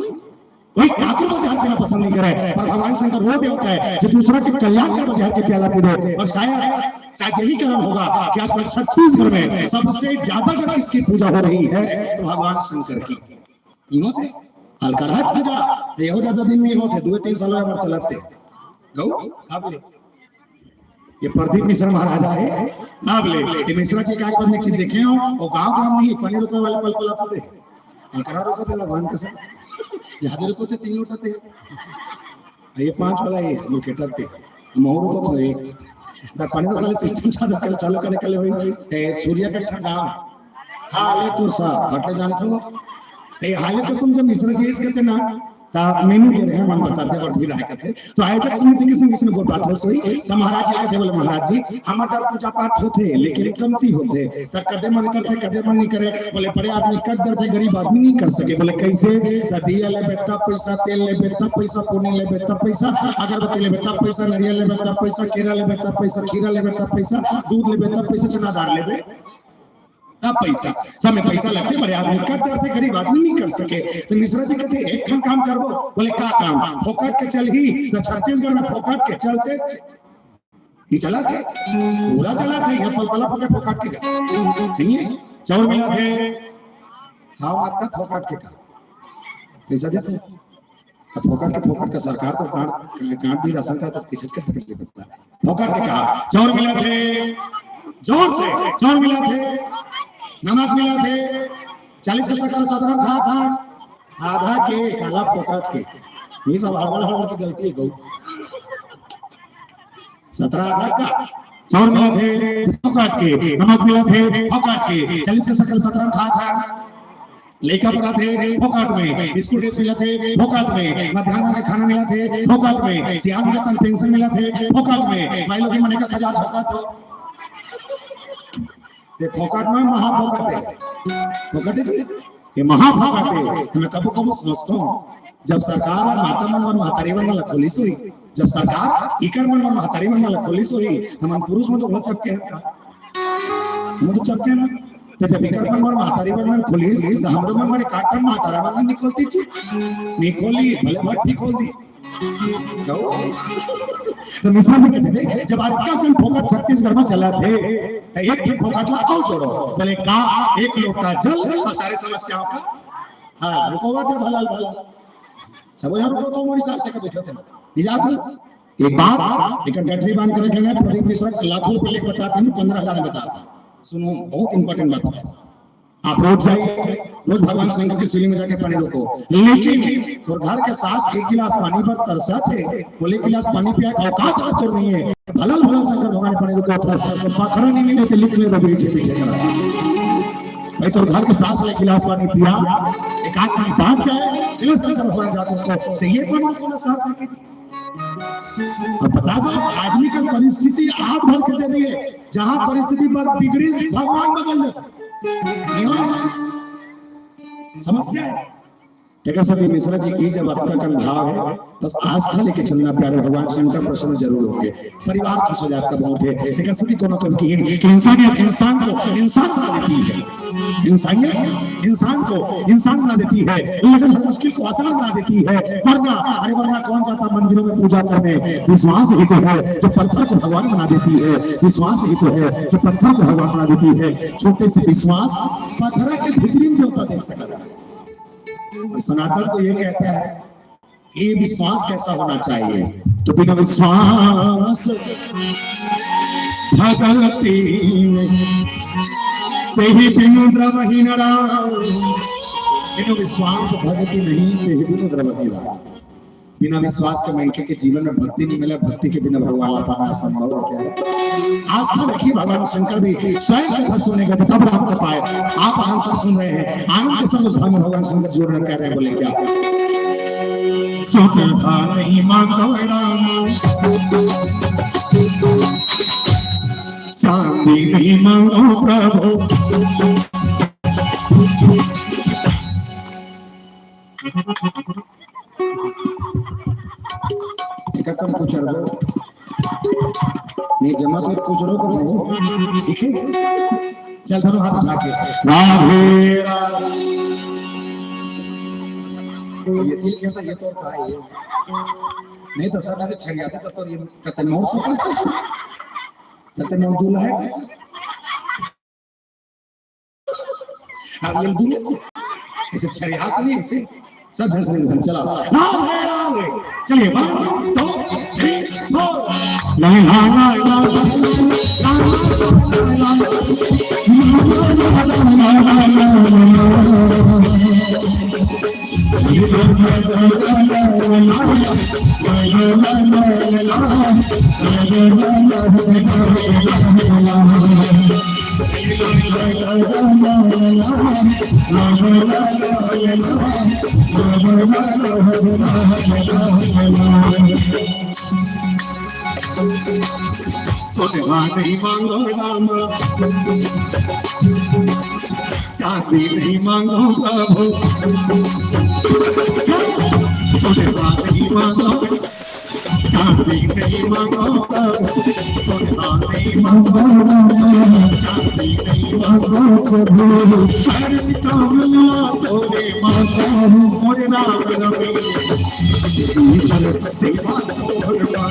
कोई काकू को जहर पीना पसंद नहीं करे, पर भगवान शंकर वो देवता है जो दूसरा के कल्याण का जहर के प्याला पी दे। और शायद, शायद यही कारण होगा कि आजकल छत्तीसगढ़ में सबसे ज्यादा अगर किसकी पूजा हो रही है तो भगवान शंकर की। नहीं होते हल्का राज पूजा, ये हो ज्यादा दिन नहीं होते, दो तीन साल में चलाते। गौ, आप ले। ये प्रदीप मिश्रा महाराज आए, अब ले, ये मिश्रा जी का एक बार मैं चीज देखे हो, वो गांव गांव नहीं, पानी रुकने वाले पल पल आप ले। अंकरा रुको थे भगवान कसम। याद रुको थे तीन लोटा थे। ये पांच वाला ये, वो केटर थे। मोहर रुको तो एक। तब पानी रुकने वाले सिस्टम चालू कर, चालू करे, कर ले भाई। ए, सूर्या का ठंडा। हाँ, ले कुर्सा, फटले जानते हो। ए, हाले कसम जब मिश्रा जी इसके थे ना, त मीनू के रहे मन बताते, बड़ भीड़ आए कथे। तो आयोजक समिति के संग इसमें गोठ बात होस होई। त महाराज जी कथे, बोले, "महाराज जी, हमर डर पूजा पाठ होथे, लेकिन कमती होथे। त कदे मन करथे, कदे मन नहीं करे।" बोले, "बड़े आदमी कट डरथे, गरीब आदमी नहीं कर सके।" बोले, "कैसे?" त दिया लेबे तब पैसा, तेल लेबे तब पैसा, पोनी लेबे तब पैसा, अगरबत्ती लेबे तब पैसा, नरियल लेबे तब पैसा, केरा लेबे तब पैसा, खीरा लेबे तब पैसा, दूध लेबे तब पैसा, चना दार लेबे तब पैसा, सब में पैसा लगथे, बड़े आदमी कट डरथे, गरीब आदमी नहीं कर सके। त मिश्रा जी कथे, "एक ठन काम करबो।" बोले, "का काम?" "फोकट के चलही, त छत्तीसगढ़ में फोकट के चलथे, नहीं चलथे, पूरा चलथे, ये पलपला फोकट, फोकट के का नहीं है, चाउर मिलथे, हाँ, माता फोकट के का पैसा देथे।" त फोकट के, फोकट के सरकार तो काट, काट दी राशन का, तो किसे के तकलीफ होता है? फोकट के कहा, चाउर मिलथे, जोर से, चाउर मिलथे, नमक मिलथे, चालीस के शक्कर सत्रह खा था, आधा के काला फोकट के, ये सब हड़बड़ हड़बड़ की गलती है गौ। सत्रह आधा का चाउर मिलथे, फोकट के, नमक मिलथे, फोकट के, चालीस के शक्कर सत्रह खा था, लइका पढ़थे फोकट में, स्कूल ड्रेस मिलथे फोकट में, मध्यान्ह के खाना मिलथे फोकट में, सियान के तन पेंशन मिलथे फोकट में, माई लोग के मने का खजान झोंकत हो। ते फोकट में महा फोकट है। फोकट है जी। ये महा फोकट है। मैं कबो कबो सोचता हूँ, जब सरकार ह माता मन बर महतारी वंदन ला खोलिस होही, जब सरकार इकर मन बर महतारी वंदन ला खोलिस होही, त हमन पुरुष मन तो बहुत चपके हन का? हमन तो चपके हन। त जब इकर मन बर महतारी वंदन खोलिस, त हमरो मन बर एकाध ठन महतारी वंदन नहीं खोलतिस जी? नहीं खोली, भले भट्टी खोल दी। तो मिश्रा जी कहते थे, जब आज का कोई फोकट छत्तीसगढ़ में चलथे, त एक ठन फोकट ला अउ जोड़ो। बोले, "का एक लोटा जल और सारी समस्याओं का?" हाँ, रुको बात है, भला, भला। सब यहाँ रुको, तो मोर हिसाब से कभी ठोके ना। ये जात हो? एक बात, एक गठरी बांध के रख लेना है, प्रदीप मिश्रा लाखों रुपए लेके बताते हैं, पन्द्रह हजार में बताता। सुनो, बहुत इंपॉर्टेंट बात है। आप रोज जाइए, रोज भगवान शंकर की शिवलिंग में जाके पानी रुको, लेकिन तोर घर के सास एक गिलास पानी पर तरसथे, बोले, "गिलास पानी पिया का औकात आज तोर नहीं है।" भलल भलल शंकर भगवान पानी रुको, थोड़ा सा पखड़ा नहीं मिले तो लिख ले, रवि मीठे मीठे करा। भाई, तोर घर के सास ले गिलास पानी पिया, एक आध पानी बांट जाए, इन्हें शंकर भगवान जाके उनको, तो ये पानी को ना साफ करके। अब बता दो, आदमी का परिस्थिति आप भर के दे रही है, जहां परिस्थिति पर बिगड़ी, भगवान बदल देता है। समस्या है। तेकर सेती मिश्रा जी की जब अतका कन भाव है, बस आस्था लेके चलना प्यारे, भगवान शंकर प्रसन्न जरूर होंगे, परिवार खुश हो जाता बहुत है। तेकर सेती कोनो कवि किहिन कि इंसानियत इंसान को इंसान बना देती है, इंसानियत इंसान को इंसान बना देती है, लेकिन हर मुश्किल को आसान बना देती है। वरना, अरे वरना कौन जाता मंदिरों में पूजा करने? विश्वास ही तो है जो पत्थर को भगवान बना देती है, विश्वास ही तो है जो पत्थर को भगवान बना देती है। छोटे से विश्वास पत्थर के भीतरी में देवता देख सकता है। और सनातन तो ये कहता है, ये विश्वास कैसा होना चाहिए? तो बिना विश्वास भगति नहीं, तेहि बिनु द्रवहि नरा। बिनु विश्वास भगति नहीं, तेहि बिनु द्रवहि नरा। बिना विश्वास के मनखे के जीवन में भक्ति नहीं मिले, भक्ति के बिना भगवान ला पाना असंभव है। क्या आस्था रखिए भगवान शंकर भी स्वयं कथा सुनेगा तो तब राम को पाए। आप आनंद सब सुन रहे हैं, आनंद के संग उस भाव में भगवान शंकर जोड़ना कह रहे हैं, बोले क्या? सुधा नहीं मांगो राम, चांदी नहीं मांगो प्रभु। एका कम कुछ अरबो। नहीं, जमा तो कुछ रो को दो। ठीक है? चल, दोनों हाथ उठा के। राधे, राधे। ये तिल के तो ये तो का है ये? नहीं तो सब ऐसे छड़ियाते तो, तो ये कहते मोर से पूछो। कहते मोर दूल्हा है। आप मिल दूंगे तो ऐसे छड़िया से नहीं, ऐसे सब झंझन में चला। राधे, राधे। चलिए, one, two, three, four। नहीं, ना, ना, ना, ना, ना, ना, ना। सोनवा नहीं मांगो रामा, चांदी नहीं मांगो प्रभु। सोनवा नहीं मांगो, चांदी नहीं मांगो प्रभु। सोनवा नहीं मांगो रामा, चांदी नहीं मांगो प्रभु। शरण का मिलना तोरे मांगो, मोरे राम रवि। सेवा तोहर बा,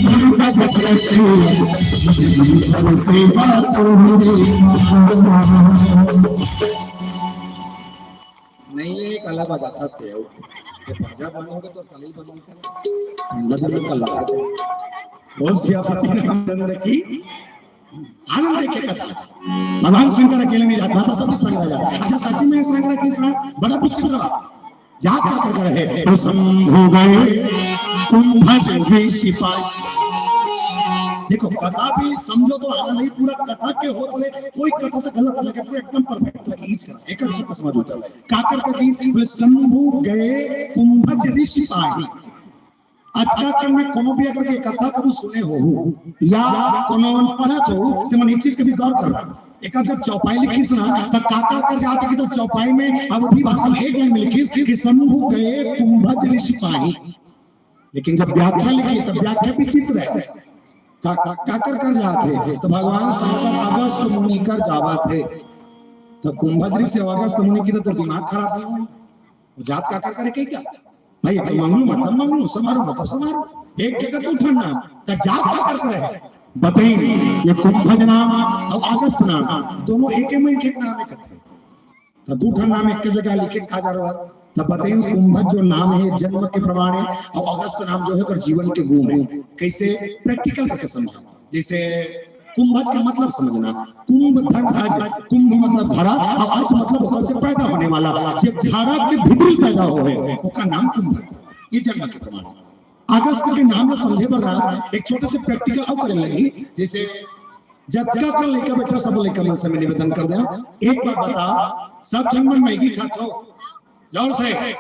मोर जगत रचैया, सेवा तोहरे बा। नहीं, ये काला बाजा था ते हो। ये बाजा बंद हो गया तो कल ही बंद हो गया। अंदर में काला बाजा। और सियापति रामचंद्र की आनंद के कथा। भगवान शंकर अकेले नहीं जाता था, सब संग रह जाता। अच्छा, सच में संग रह कृष्णा बड़ा विचित्र बात। जात का कर रहे तो शंभु गए कुंभज ऋषि पाए। देखो, कथा भी समझो तो आनंद ही, पूरा कथा के होत ले कोई कथा से गलत लगे, पूरा एकदम परफेक्ट लगे, ईच कर एक अच्छा समझ होता है। काकर का ईच बोले शंभु गए कुंभज ऋषि पाए। अतका कन में कोनो भी अगर के कथा कभू सुने हो या कोनो मन पढ़त हो, ते मन एक चीज के भी गौर करना। एकर जब चौपाई लिखिस ना, त काका कर जात कि तो चौपाई में अवधी भाषा में एक लाइन में लिखिस कि शंभु गए कुंभज ऋषि पाही। लेकिन जब व्याख्या लिखी, तब व्याख्या विचित्र है। का, का, काकर कर जात है? तो भगवान शंकर अगस्त मुनि कर जावत है। तो कुंभज ऋषि और अगस्त मुनि की तो, तो दिमाग खराब नहीं हुई। वो जात काकर करे के क्या? भाई, तो मंगलू मतलब मंगलू, समारू मतलब समारू। एक जगह दू ठन नाम, त जात काकर करे? बतईन, ये कुंभज नाम और अगस्त नाम, दोनों एके में एक नाम है कथे। त दू ठन नाम एक जगह लिखे का जरूरत? त बतईन, कुंभज जो नाम है जन्म के प्रमाणे और अगस्त नाम जो है ओकर जीवन के गुण है। कैसे? प्रैक्टिकल करके समझो। जैसे कुंभज के मतलब समझना, कुंभ धन अज, कुंभ मतलब घड़ा, और अज मतलब ओकर से पैदा होने वाला, जे घड़ा के भीतरी पैदा होए, ओकर नाम कुंभ है। ये जन्म के प्रमाण है। अगस्त के नाम ला समझे बर ना, एक छोटे से प्रैक्टिकल अउ करे लगी। जैसे जतका कन लइका बैठा, सब लइका मन से मैं निवेदन कर दे, एक बात बता, सब झन मन मैगी खात हो? जोर से।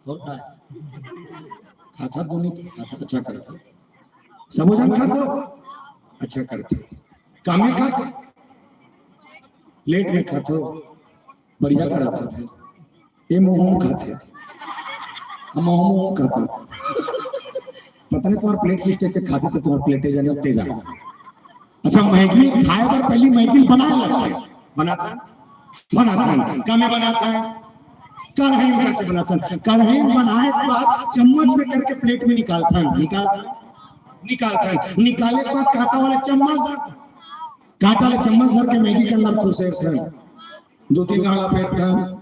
तोर का? खाता तो नहीं, खाता अच्छा करता। सबो झन खात हो? अच्छा करते। कामे खात हो? प्लेट में खात हो? बढ़िया करत हो। ये मोहम खात है। हम मोहम मोहम खात हो। पता नहीं तुम्हारा प्लेट किस टाइप के खाते थे, तुम्हारा प्लेटे जाने तेज आ। अच्छा, मैगी खाए बर पहली मैगी बनाए लगथे। बनाथन, बनाथन, कामे बनाथन, कढ़ाई में करके बनाथन। कढ़ाई में बनाए के बाद चम्मच में करके प्लेट में निकालथन, निकालथन, निकालथन। निकाले के बाद कांटा वाला चम्मच धरथन। कांटा वाला चम्मच धर के मैगी के अंदर खुसेरथन। दो तीन घाव लपेटथन,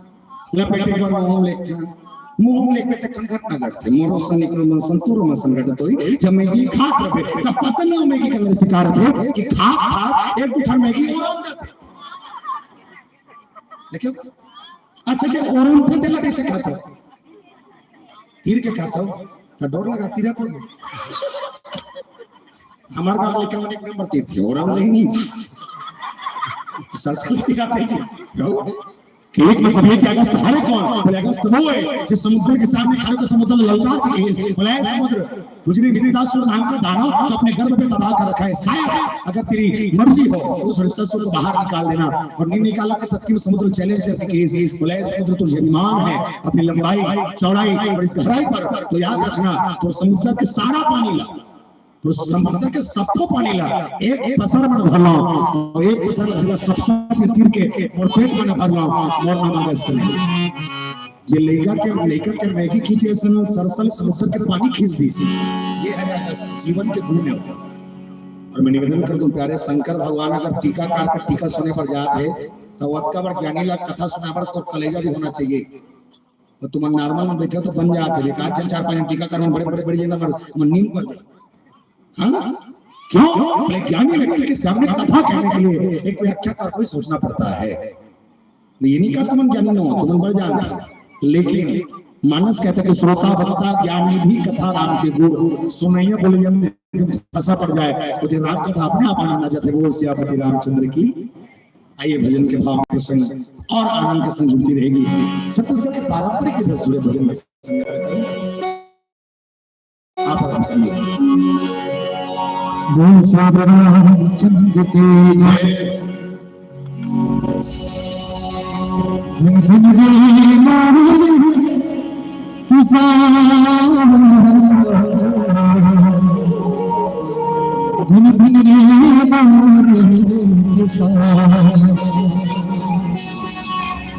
लपेटे के बाद मुंह में लेथन। मुंह में लेके तक घटना घटथे। मोरो सनिक मन संतुर मन संगठित होई, जब मैगी खात रहे, तब पता नहीं मैगी के अंदर शिकार थे कि खा खा एक दू ठन मैगी और हो जाते। देखियो, अच्छा, अच्छा, और हम थे तेला कैसे खाते हो? तीर के खाते हो, तो डर लगा तीरा तो। हमारे गांव में कौन एक नंबर तीर थे, और हम नहीं, नहीं। सरसरी तीरा थे जी। कि एक मतलब ये कि अगस्त हरे कौन? बोले, अगस्त वो है जो समुद्र के सामने खड़े होकर समुद्र में ललकार के कहे, बोले, "ऐ समुद्र, तुझे भी इतना सुर नाम का दानव जो अपने गर्भ में दबा कर रखा है, शायद अगर तेरी मर्जी हो तो उस रिक्त सुर को बाहर निकाल देना।" और नहीं निकाला कि तत्की में समुद्र चैलेंज करके कहे, बोले, "ऐ समुद्र, तुझे अभिमान है अपनी लंबाई, चौड़ाई और इस गहराई पर, तो याद रखना, तो समुद्र के सारा पानी ला, तो समुद्र के सबको पानी ला, एक पसर में भर लाओ, और एक पसर में भर लाओ, सबसे तीर के और पेट में भर लाओ, और नाम अगस्त नहीं।" जे लइका के, लइका के मैगी खींचे, ऐसे में सरसरी समुद्र के पानी खींच दी। ये है अगस्त, जीवन के गुण है ओकर। और मैं निवेदन कर दूं, प्यारे शंकर भगवान अगर टीकाकार का टीका सुने पर जात है, तो अतका बड़ ज्ञानी ला कथा सुना पर तो कलेजा भी होना चाहिए। और तुम नॉर्मल में बैठे हो तो बन जाते, एक आध जन, चार पांच जन टीकाकार में बड़े, बड़े, बड़े जन मर, मर नींद पड़ जाए। हाँ? क्यों? बोले, ज्ञानी व्यक्ति के सामने कथा कहने के लिए एक व्याख्याकार को ही सोचना पड़ता है। मैं ये नहीं कहा तुम ज्ञानी ना हो, तुम बढ़ जाते। लेकिन मानस कहते कि श्रोता वक्ता ज्ञान निधि कथा राम के गुण, सुनैया बोले दिन नशा पड़ जाए, वो दिन राम कथा अपने आप आनंद आ जाते। बोल सियापति रामचंद्र की। आइए, भजन के भाव के संग और आनंद के संग जुड़ती रहेगी। छत्तीसगढ़ के पारंपरिक विधा से जुड़े भजन के संग आप आराम से। बोल श्री रामचंद्र की जय।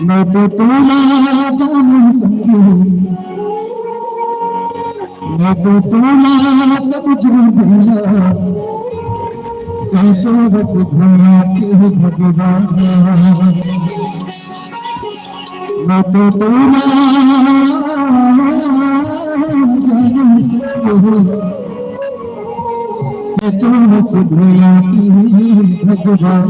मैं तो तोला जानू संगी, मैं तो तोला समझू भैया, कैसे बस भैया के भगवान। मैं तो तोला जानू संगी, मैं तो बस भैया के भगवान।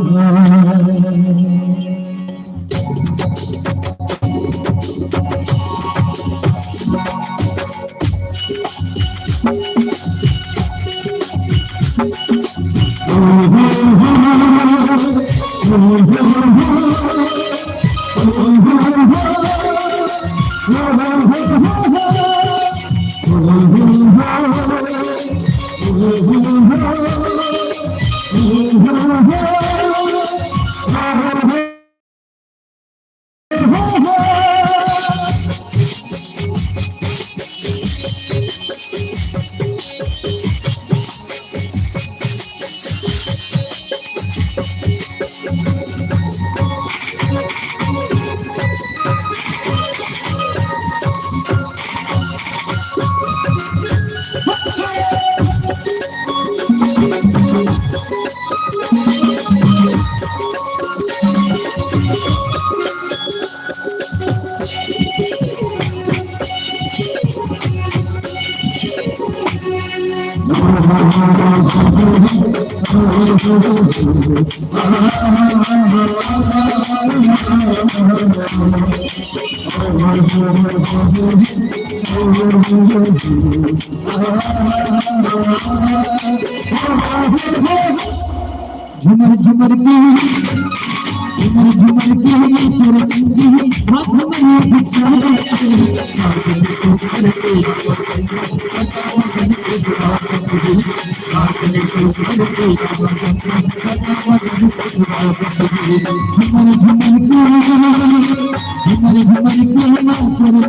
झुमर झुमर के, झुमर झुमर के नाच रे संगी, हाथ में भिक्षा लेके। झुमर झुमर के, झुमर झुमर के नाच रे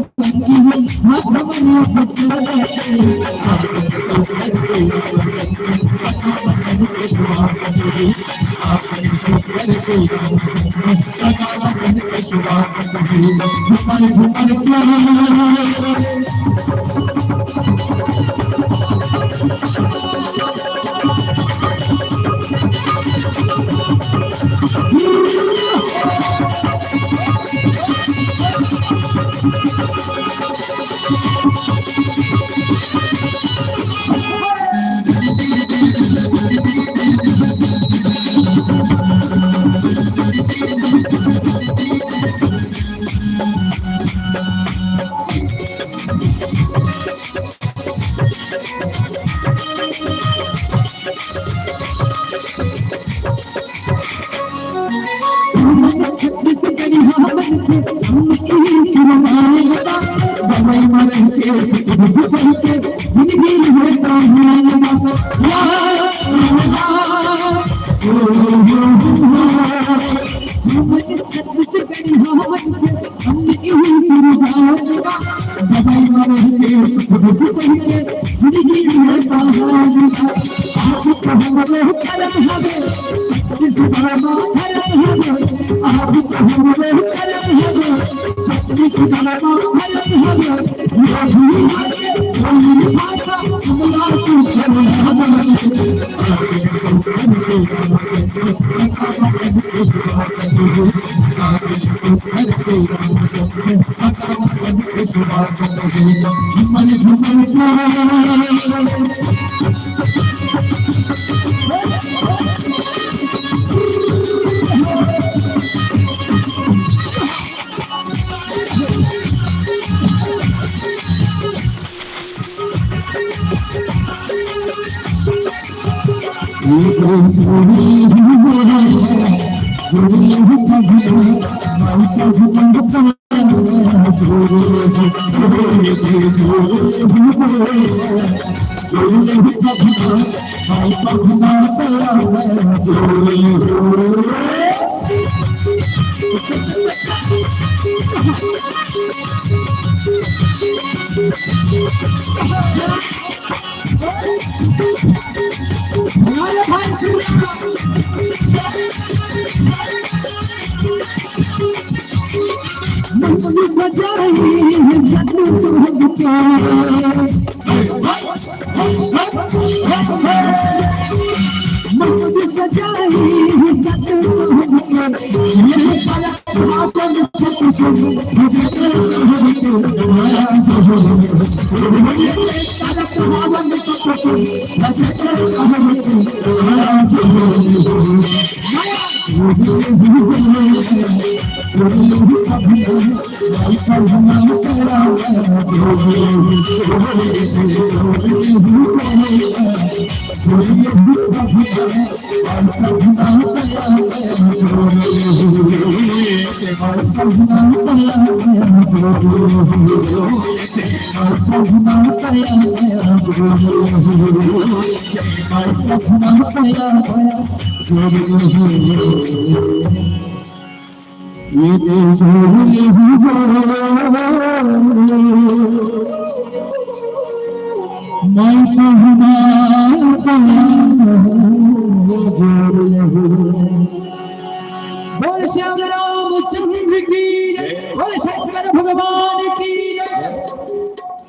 बोल श्याम रामचंद्र की जय। बोल शंकर भगवान की जय।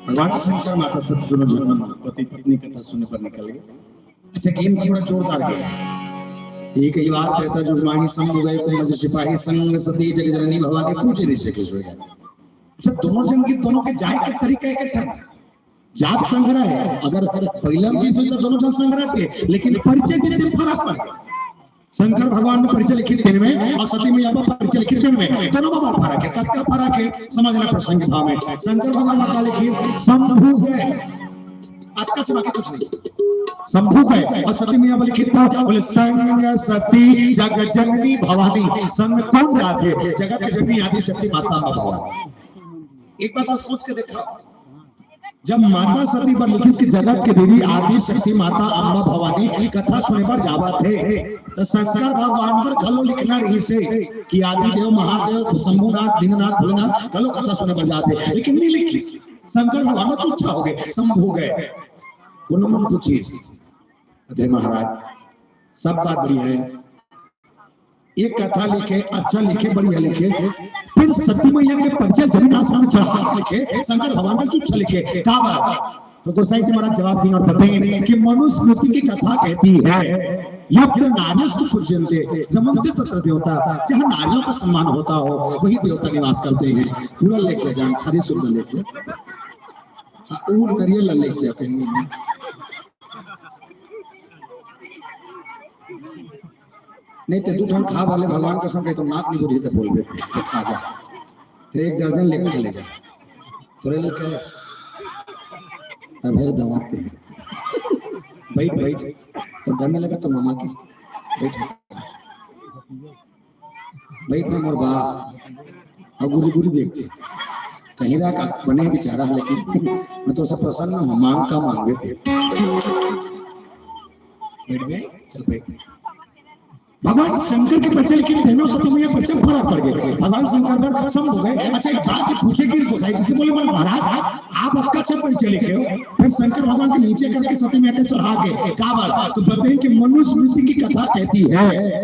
भगवान शंकर माता सब सुनो, जन्म पति पत्नी कथा सुने पर निकल गए। अच्छा, गेम थोड़ा जोरदार गेम। एक ही बार कहता, जो माही संग गए को मज सिपाही संग सती जग जननी भवानी पूजे ऋषिकेश हो जाए। अच्छा, दोनों जन के, दोनों के जाए का तरीका इकट्ठा है। जात संघरा है, अगर पहला में भी सोचता दोनों जन संघरा थे, लेकिन परिचय देते में फर्क पड़ गया। शंकर भगवान में परिचय लिखित दिन में और सती मैया पर परिचय लिखित दिन में, दोनों में बहुत फर्क है। कतका फर्क है, समझना प्रसंग भाव में। शंकर भगवान में का लिखित? शंभु गए। अतका से बाकी कुछ नहीं। शंभु गए और सती मैया पर लिखित था, बोले, "संग सती जग जननी भवानी।" संग में कौन जाते? जगत के जननी आदि शक्ति माता अम्बा भवानी। एक बात और सोच के देखा, जब माता सती बर लिखिस कि जगत के देवी आदि शक्ति माता अम्बा भवानी कथा सुने बर जावत हे, त शंकर भगवान बर घलो लिखना रहिस हे कि आदि देव महादेव शंभुनाथ दीननाथ भोलेनाथ घलो कथा सुने बर जात हे, लेकिन नहीं लिखिस। शंकर भगवान में चुप हो गए, शंभु गए। कोनो मन पूछिस, अरे महाराज, सब बात बढ़िया है, एक कथा लिखे, अच्छा लिखे, बढ़िया लिखे, फिर सती मैया के परिचय जमीन आसमान में चढ़ा लिखे, शंकर भगवान का चुच्चा लिखे, का बात? तो गोसाई जी महाराज जवाब दिए और बताए कि मनुस्मृति की कथा कहती है, "यत्र नार्यस्तु पूज्यन्ते रमन्ते तत्र देवता", जहाँ नारियों का सम्मान होता हो, वही देवता निवास करते हैं। पूरा लेके जान, खाली सुंदर लेके। हाँ, वो नरियल लेके जा कहीं नहीं। नहीं तो दू ठन खा वाले भगवान कसम कहे तो नाक नहीं बुझे तो बोल देते, तो खा जा। तो एक दर्जन ले खा ले जा। तोरे लोग क्या? अब फिर दमाते हैं। बैठ, बैठ। तो डरने लगा तो मामा की। बैठ। बैठ ना मोर बाप। और गुरी गुरी देखते। कहीं रहा का बने बेचारा है, लेकिन मैं तो सब प्रसन्न हूँ, मांग का मांगे थे। बैठ गए, चल बैठ। भगवान शंकर के परिचय लिखे, तीनों सती मैया परिचय फर्क पड़ गए। भगवान शंकर पर सम हो गए। अच्छा, एक बात ये पूछे कि इस गोसाई जी से, बोले, "बोले महाराज, आप आपका अच्छा परिचय लिखे हो, फिर शंकर भगवान के नीचे करके सती मैया के चढ़ा के का बात?" तो बताएं कि मनुस्मृति की कथा कहती है,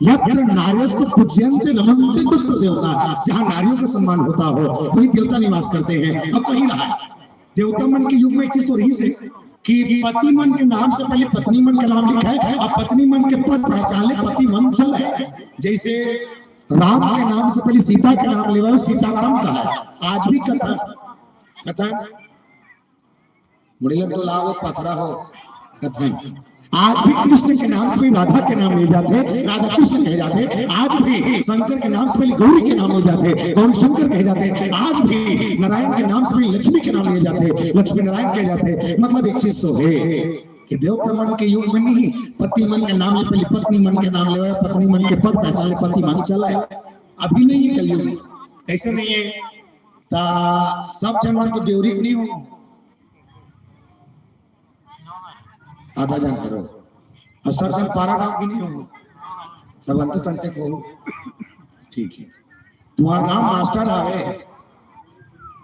"यत्र नार्यस्तु पूज्यन्ते रमन्ते तत्र देवता", जहाँ नारियों का सम्मान होता हो, वही देवता निवास करते हैं। और कहीं रहा, देवता मन के युग में एक चीज तो रही से कि पति मन के नाम से पहले पत्नी मन का नाम लिखा है, और पत्नी मन के पद पहचान ले, पति मन चल है। जैसे राम के नाम से पहले सीता के नाम लेवा, सीताराम का है। आज भी कथा, कथा मुड़िया तो लाओ पथरा हो, कथा। आज भी कृष्ण के नाम से भी राधा के नाम ले जाते, राधा कृष्ण कहे जाते। आज भी शंकर के नाम से पहले गौरी के नाम ले जाते, गौरी शंकर कहे जाते। आज भी नारायण के नाम से भी लक्ष्मी के नाम ले जाते, लक्ष्मी नारायण कहे जाते। मतलब एक चीज तो है कि देवता मन के युग में नहीं, पति मन के नाम ले पहले पत्नी मन के नाम ले, पत्नी मन के पद पहचान ले, पति मन चला है। अभी नहीं, कलयुग में ऐसे नहीं है। ता सब जन मन तो देवरी नहीं हो, आधा जन करो। और सब जन पारा गांव की नहीं हो, सब अंत तंते को। ठीक है, तुम्हारा गांव मास्टर आवे,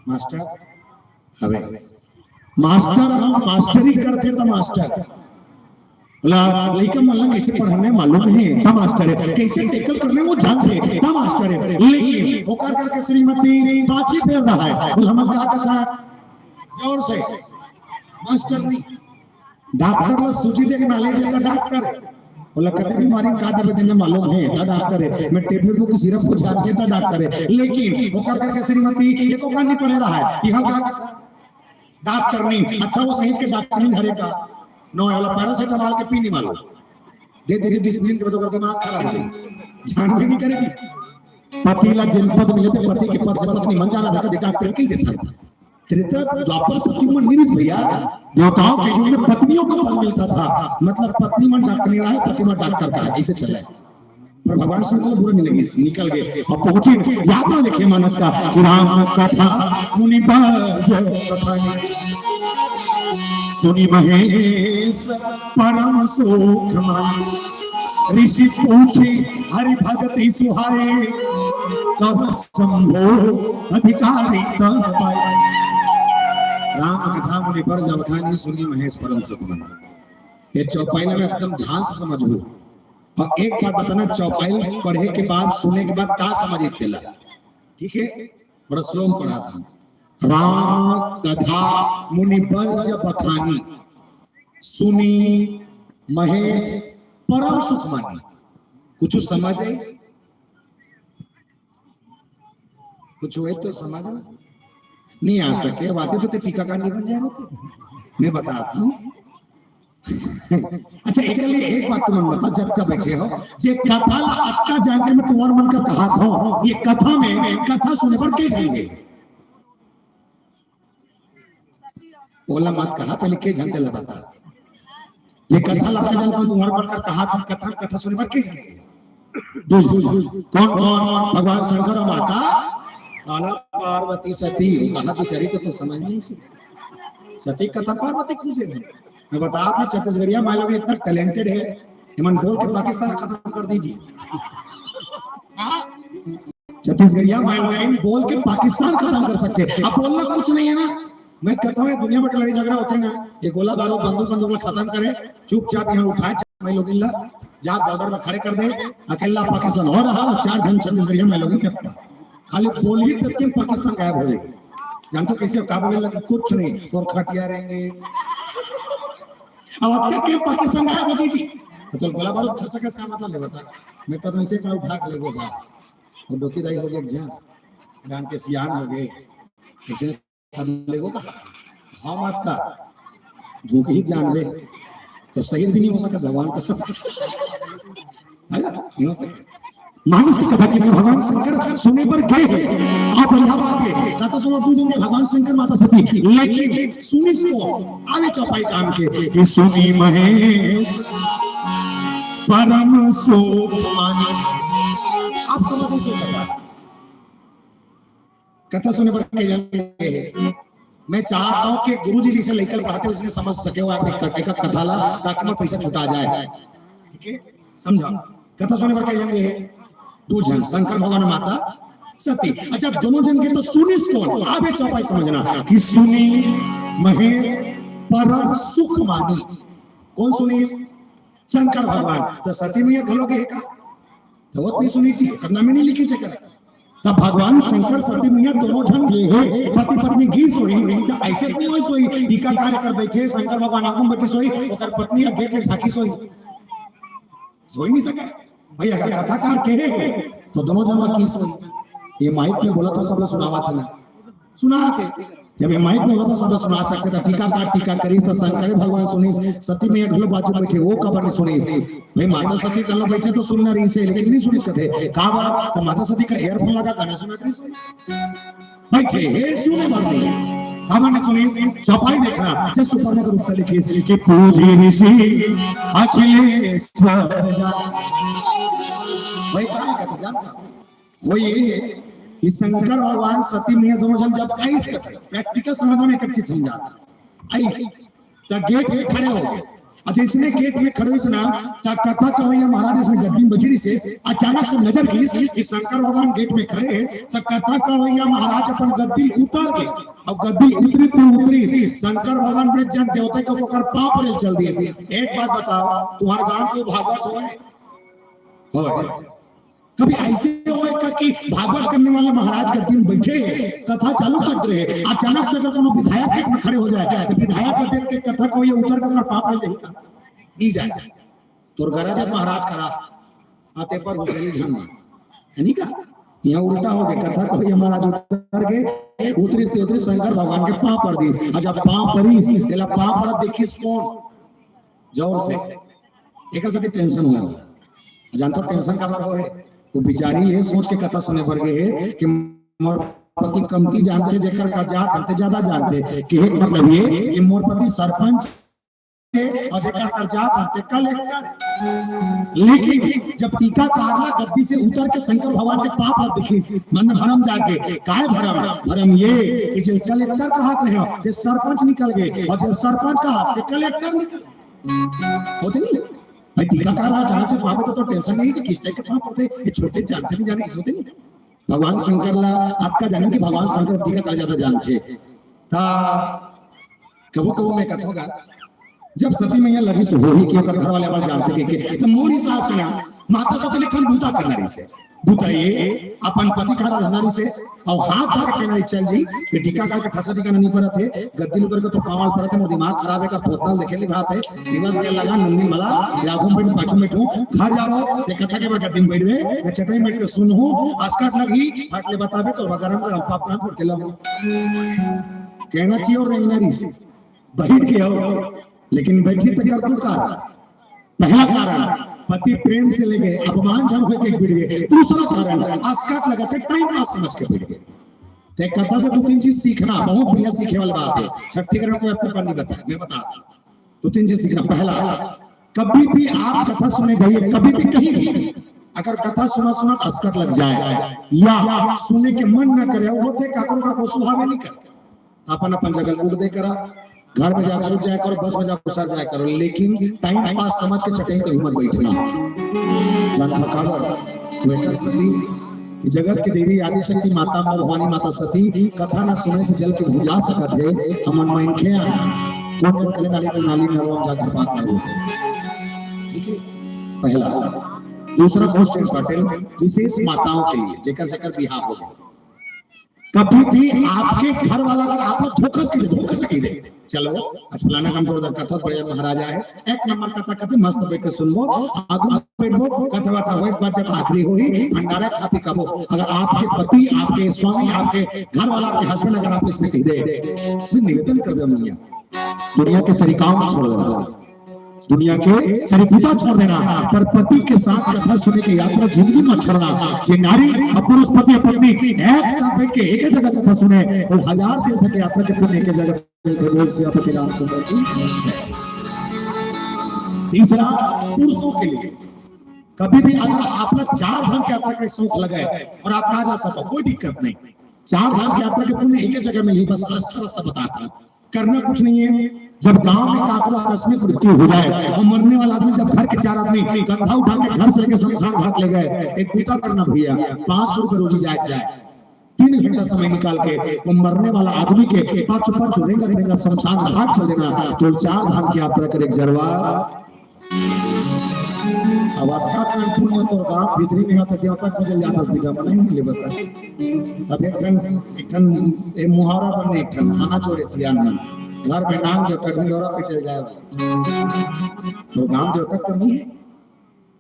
मास्टर आवे, मास्टर हम मास्टरी करते तो मास्टर बोला, लइका मन ला कैसे पढ़ाने मालूम है, त मास्टर है, कैसे टैकल करने वो जानते हैं, त मास्टर है। लेकिन ओकर करके श्रीमती पाछी फेर रहा है। बोला, हम का कथा और से मास्टर नहीं, डॉक्टर ला सूजी दे के ना ले जाता डॉक्टर है। बोला, "कते बीमारी का दवा देना मालूम है?" "ता डॉक्टर है, मैं टेबलेट को सिरप को जान देता डॉक्टर है।" लेकिन वो कर करके श्रीमती ये को कानी पड़े रहा है। यहाँ का डॉक्टर नहीं, अच्छा वो सही के डॉक्टर नहीं हरे का। नौ वाला पैरासिटामोल के पीने वाला दे दे, बीस मिनट के बाद ओकर दिमाग खराब हो जाए, जान भी नहीं करेगी। पति ला जिन पद मिले थे, पति के पद से पत्नी मन जाना था, डॉक्टर कह देता। त्रेता द्वापर सतयुग में नहीं भैया, देवताओं के युग में पत्नियों को पद मिलता था, मतलब पत्नी मन डॉक्टर नहीं रहा है, पति मन डॉक्टर का है, ऐसे चले। पर भगवान शंकर बुरा नहीं लगी, निकल गए और पहुंचे। यात्रा देखिए मानस का कि राम कथा मुनि बरज बखानी, सुनि महेश परम सुख मानी। ऋषि पूछे हरि भगति सुहाए, कब संभो अधिकारी तन पाए। राम कथा मुनि बरज बखानी, सुनि महेश परम सुख मानी। ये चौपाई में एकदम ध्यान से समझो। और एक बात बताना, चौपाई पढ़े के बाद, सुने के बाद का समझ इसके ला? ठीक है, बड़ा स्लो में पढ़ा था। राम कथा मुनि बरज बखानी, सुनि महेश परम सुख मानी। कुछ समझ आई? कुछ हुए तो समझ में नहीं आ सके, अब आते तो ते टीकाकार नहीं बन जाए थे। मैं बताता हूँ। अच्छा, एक लिए एक बात तुम बता, जब का बैठे हो, जे कथा ला अतका जान के मैं तुम्हार मन का कहा था, ये कथा में कथा सुने पर के जाएंगे? ओला मत कहा, पहले के झन तेला बता। जे कथा ला अतका जान के मैं तुम्हार मन का कहा था, कथा, कथा सुने पर के जाएंगे? दूज, दूज, दूज। कौन, कौन? भगवान शंकर और माता काला पार्वती सती। कहा बिचारी तो, तो समझ नहीं सी। सती कथा पार्वती खुश है। मैं बता, आपने छत्तीसगढ़िया माई लोग इतना टैलेंटेड है, इमन बोल के पाकिस्तान खत्म कर दीजिए। छत्तीसगढ़िया माई लोग बोल के पाकिस्तान खत्म कर सकते हैं। अब बोलना कुछ नहीं है ना। मैं कहता हूँ, दुनिया में लड़ाई झगड़ा होते हैं ना, ये गोला बारूद बंदूक बंदूक ला खत्म करे, चुपचाप यहाँ उठाए, मैं लोग इल्ला जा बॉर्डर में खड़े कर दे, अकेला पाकिस्तान हो रहा, चार झन छत्तीसगढ़िया में लोग करता, खाली बोली तक के पाकिस्तान गायब हो जाए। जानते हो कैसे? का बोले लगे? कुछ नहीं, तो खटिया रहेंगे। अब अब तक के पाकिस्तान गायब हो जाए जी। तो चल गोला बारूद खर्चा का सामान ले बता, मैं तो नीचे का उठा के ले जा, वो डोकी दाई हो गए जा, गान के सियान हो गए, कैसे सब लेगो का? हम आज का धोखे ही जानबे, तो सही भी नहीं हो सकता, भगवान कसम। है ना? नहीं हो सकता। मानस की कथा के में भगवान शंकर सुने पर गए हैं। आप बढ़िया बात है, कथा सुना पूजन भगवान शंकर माता सती, लेकिन सुनिस को आवे चौपाई काम के कि सुनि महेश परम सुख मानी। आप समझ इस कथा, कथा सुने पर के जाने। मैं चाहता हूं कि गुरु जी जिसे लेकर पढ़ाते, उसने समझ सके हो आपने क-, एक कथा ला, ताकि मैं पैसा छुटा जाए। ठीक है, समझा? कथा सुने पर के जाने, दो झन, शंकर भगवान, माता सती। अच्छा, दोनों झन के तो सुनिस कौन? आप ये चौपाई समझना कि सुनि महेश परम सुख मानी। कौन सुनिस? शंकर भगवान। तो सती मैया घलो गे का? तो वो नहीं सुनी चाहिए, सब नाम ही नहीं लिखी से कर। तब भगवान शंकर सती मैया दोनों झन गे हे, पति पत्नी गिस होही, तो ऐसे तो नहीं होही, टीका कार्य कर बैठे, शंकर भगवान आगू में बैठे सोही, ओकर पत्नी या गेट ले झांकी सोही। सोही नहीं सके। भैया, अगर कथाकार कहे हे, तो दोनों झन ला गिस होही। ये माइक में बोला तो सब ला सुनावा था ना, सुना थे। जब ये माइक में बोला तो सब ला सुना सकते था, टीका का टीका करिस तो शंकर भगवान सुनिस, सती मैया घलो बाजू बैठे, वो काबर नहीं सुनिस? भाई, माता सती घलो बैठे तो सुनना रहिसे, लेकिन नहीं सुनिस कथे। का बात? तो माता सती का ईयरफोन लगा, गाना सुनत रहिसे। बैठे हे, सुने मन नहीं। काबर नहीं सुनिस? चौपाई देखना, जस ऊपर में अगर उत्तर लिखिस कि पूजे ऋषि अखिलेश्वर जा। भाई, का कहते जानता? वो ये है कि शंकर भगवान सती मैया दोनों झन जब आइस कथे, प्रैक्टिकल समझ में एक चीज समझा। आइस, त गेट में खड़े हो गए। अच्छा, इसने गेट में खड़े होइस ना, त कथा कवैया महाराज इसने गद्दी में बइठे रहिसे, अचानक से नजर गिस कि शंकर भगवान गेट में खड़े हे, त कथा कवैया महाराज अपन गद्दी उतर गए। अब गद्दी उतरी तो उतरी, शंकर भगवान बड़े जन देवता को ओकर पाँव परे चल दिए। एक बात बताओ, तुम्हारे गांव के भागवत होय? होय। कभी ऐसे होय का भागवत करने वाले महाराज के दिन बैठे हैं, कथा चालू कर रहे हैं, अचानक से अगर कोनो विधायक के खड़े हो जाए तो विधायक को देख के कथा को ये उतर के ओकर पाप हो जाएगा, नहीं जाए। तोर गरज हे महाराज करा, आते पर हुसैनी झन मा, है नी का? यहाँ उल्टा हो गए, कथा को ये महाराज उतर के उतरी ते उतरी शंकर भगवान के पाँव पर दी। और जब पाँव परी, तेला पाँव पर देखिस कौन? जोर से। एकर सेती टेंशन हुआ। जानथो टेंशन का बार हो है? वो बेचारी ये सोच के कथा सुने बर गए है कि मोर पति कमती जानथे, जेकर कर जात हन ते ज्यादा जानथे। कहे के मतलब ये कि मोर पति सरपंच हे और जेकर कर जात हन ते कलेक्टर। लेकिन जब टीकाकार ला गद्दी से उतर के शंकर भगवान के पाँव ला देखिस, मन में भरम जागे। काय भरम? भरम ये कि जो कलेक्टर कहात रहे हो, ते सरपंच निकल गए, और जो सरपंच कहात, ते कलेक्टर निकल गए। होथे नहीं? भाई, टीकाकार आज, आज से पाँव तो, तो टेंशन नहीं कि किस टाइप के पाँव पड़थे, ये छोटे जानथे नहीं जाने, इसे होथे नहीं। भगवान शंकर ला अतका जाने कि भगवान शंकर टीका कर ज्यादा जानथे। ता कबो कबो मैं कथों गा, जब सती मैया लगिस होरी कि ओकर घर वाले हमर जानथे के, के, तो मोर हिसाब से ना, माता सती ले एक ठन बूता करना रहिसे। बूता ये, अपन पति का आराधना रहिसे, और हाथ धर के कहना रहिसे, "चल जी, ये टीका का कथा सती का नहीं परत है, गद्दी ऊपर के तो पाँव ला परत है, मोर दिमाग खराब है, कर थोपना देखे ले बात है, दिवस के लगा नंदी भला, या घूम बैठ, पाछू में बैठू, घर जाओ, ये कथा के बाद दिन बैठ गए, मैं चटाई बैठ के सुनहूँ, आसकट लगी, हट ले बताबे तो गरम गरम पाप काम करके लगो।" कहना चाहिए और रेंगना रहिसे। बैठ गए हो, लेकिन बैठी तो कर तू का। पहला कारण, पति प्रेम से ले गए, अपमान जब होके गिर गए। दूसरा कारण, आसकट लगा थे, टाइम पास समझ के गिर गए। ते कथा से दो तीन चीज सीखना, बहुत बढ़िया सीखे वाली बात है। छठीगढ़ में कोई अतका नहीं बताया, मैं बताता हूँ। दो तीन चीज सीखना। पहला, कभी भी आप कथा सुने जाइए, कभी भी कहीं भी अगर कथा सुना सुना आसकट लग जाए या सुने के मन ना करे, वो थे काकरो का को सुहावे नहीं करे। अपन अपन जगह उठ दे करा, घर में जाके सुत जाया करो, बस में जाके सर जाया करो, लेकिन टाइम पास समझ के चटई कहीं मत बैठना। जानथा काबर? वेकर सती कि जगत के देवी आदिशक्ति माता, भवानी माता सती कथा ना सुने से जल के भुंजा सकत हे। हमन मनखे हन, कोन कोन कले नाली में नाली नरवा में जा झपाक मारो। ठीक है, पहला। दूसरा मोस्ट इंपॉर्टेंट, विशेष माताओं के लिए, जेकर जेकर बिहाव हो गए, कभी भी आपके घर वाला अगर आप लोग धोखा से कही दे, धोखा से कही दे, "चलो, आज फलाना काम छोड़ दे, कथा बढ़िया महाराजा है, एक नंबर कथा कथे, मस्त बैठ के सुनबो, आगू बैठबो, कथा वार्ता होए के बाद जब आखिरी होई, भंडारा खा पी खाबो।" अगर आपके पति, आपके स्वामी, आपके घर वाला, आपके हस्बैंड अगर आप इसने कही दे, मैं निवेदन कर दे दुनिया, दुनिया के सरीकाओं को छोड़ देना, दुनिया के सरीपुता छोड़ देना, पर पति के साथ कथा सुने के यात्रा जिंदगी में छोड़ना। जे नारी और पुरुष, पति और पत्नी एक साथ बैठ के एक ही जगह कथा सुने, वो हजार तीर्थ के यात्रा के पुण्य एक ही जगह मिलते हुए सियापति रामचंद्र जी। तीसरा, पुरुषों के लिए, कभी भी अगर आप लोग चार धाम की यात्रा का शौक लगे और आप ना जा सको, कोई दिक्कत नहीं। चार धाम की यात्रा के पुण्य एक ही जगह मिली, बस अच्छा रास्ता बताता हूँ। करना कुछ नहीं है। जब गांव में काकरो आकस्मिक मृत्यु हो जाए और मरने वाला आदमी, जब घर के चार आदमी कंधा उठा के घर से लेके शमशान घाट ले गए, एक बूता करना भैया, पाँच सौ रुपए रोजी जाए जाए, तीन घंटा समय निकाल के वो मरने वाला आदमी के पाछू पाछू रेंगत रेंगत शमशान घाट चल देना, तो चार धाम की यात्रा करे जरवा। अब अतका कन पुण्य तोर गांव भीतरी में हो तो देवता खोजल जाता, बेटा, मना ही नहीं ले बता। अब एक ठन, एक ठन ए मुहावरा बनने, एक ठन खाना छोड़े सियान मन, घर में नाम देवता ढिंडोरा पिटल जाए। तो गांव देवता कमी है,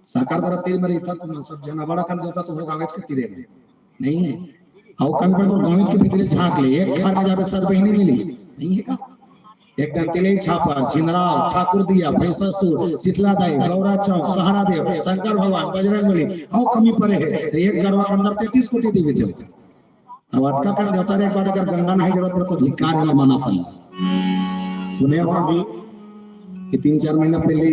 साकर दरा तीर में रहता तुम सब जना, बड़ा कन देवता तो हो गावेच के तीरे में नहीं है। अउ कन पर तो गावेच के भीतरे झांक ले, एक घर में जाबे सर बहिनी मिली, नहीं है का? एक डंटेले छापर, छिंदराव, ठाकुर दिया, भैंससुर, शीतला दाई, गौरा चौक, सहारा देव, शंकर भगवान, बजरंग बली, अउ कमी परे है, तो एक गरवा के अंदर तैंतीस कोटि देवी देवता। अब अतका कन देवता रे, एक बात, अगर गंगा नहाए जरूरत पड़े तो धिक्कार है, माना तन। सुने हो अभी कि तीन चार महीना पहले,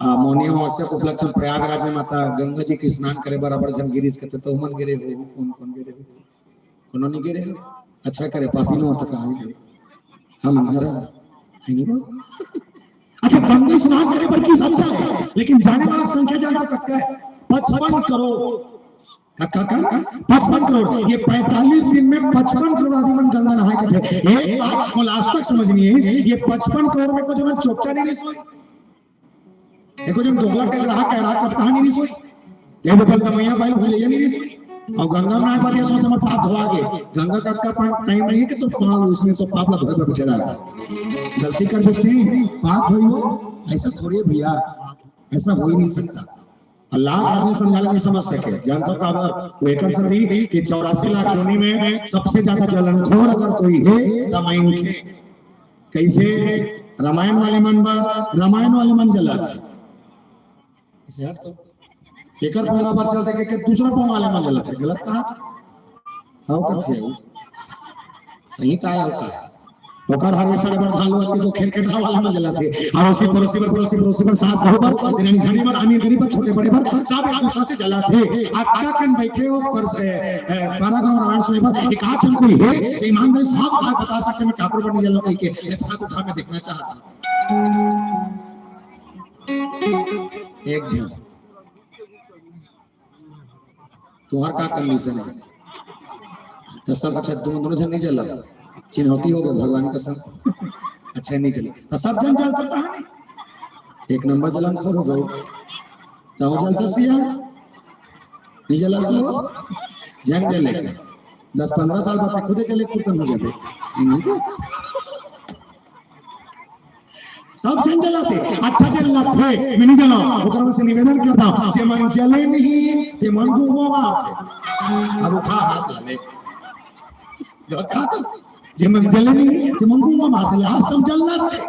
आ, मौनी अमावस्या के उपलक्ष्य में प्रयागराज में माता गंगा जी के स्नान करे बर अब्बड़ झन गिरिस, कहते तो मन गिरे हो, कौन कौन गिरे हो? कोनो नहीं गिरे हो? अच्छा करे, पापी नो तो कहाँ गिरे? हम हमारा है नहीं वो। अच्छा, गंगा स्नान करे बर की अच्छा है, लेकिन जाने वाला संख्या जानता कतका है? पचपन करोड़। कतका कन? पचपन करोड़। ये पैंतालीस दिन में पचपन करोड़ आदमी मन गंगा नहाए के थे। एक बात मोला आज तक समझ नहीं है, ये पचपन करोड़ में को जो मन चोपटा नहीं सोई, एको जन दोगला के रहा, कह रहा, कब कहानी नहीं सोई। ये बदल दमैया भाई भूले, ये नहीं सोई। अउ गंगा में नहाय के बाद ये सोच, हमर पाप धोवा गे। गंगा का अतका टाइम नहीं है कि तो पाँव उसमें तो पाप ला धोए बर बेचारा। गलती कर देते हैं, पाप होई हो, ऐसा थोड़ी है भैया, ऐसा हो ही नहीं सकता। अउ लाख आदमी समझा ले, नहीं समझ सके। जानथव काबर? वो एकर सेती कि चौरासी लाख योनि में सबसे ज्यादा जलनखोर अगर कोई है, त माईन के। कैसे? रामायण वाले मन बर, रामायण वाले मन जलाथे। इसे हट तो। एकर पोंगा बर चलथे के, के दूसरा पोंगा वाले मन जलाथे। गलत कहा? हव कथे हो। सही ताय हव का? ओकर हार्वेस्टर बर धान लुवत के तो खेत के ढाबा वाला मन जलाथे। अड़ोसी पड़ोसी बर, पड़ोसी पड़ोसी बर, सास बहू बर, देरानी जेठानी बर, अमीर गरीब बर, छोटे बड़े बर, सब एक दूसरा से जलाथे। अतका कन बैठे हो पर से, ए, पारा गांव रामायण सुने बर एक आध झन कोई है, जे ईमानदारी से हाथ उठा के बता सकथे, मैं काकरो बर नहीं जलाऊं कहिके, मैं हाथ उठा के देखना चाहता हूं। एक झन। तुम्हार का कंडीशन है? तो सब, अच्छा, तुम दोनों झन नहीं जला, चिन्हौती हो गए भगवान कसम। अच्छा, नहीं जला तो सब झन जलता है नहीं, एक नंबर जलनखोर हो गए। तो जलता सिया नहीं जला सो, झन जले के दस पन्द्रह साल बाद खुदे जले कुर्तन हो जाबे। ये नहीं तो। सब झन जलाथे, अच्छा जलाथे, मैं नहीं जलाऊं। ओकर मन से निवेदन करता हूं, जे मन जले नहीं, ते मन गुंगवा मारथे। अब उठा हाथ ला ले। जो था तो, जे मन जले नहीं, ते मन गुंगवा मारथे। लास्ट हम जलना चाहिए।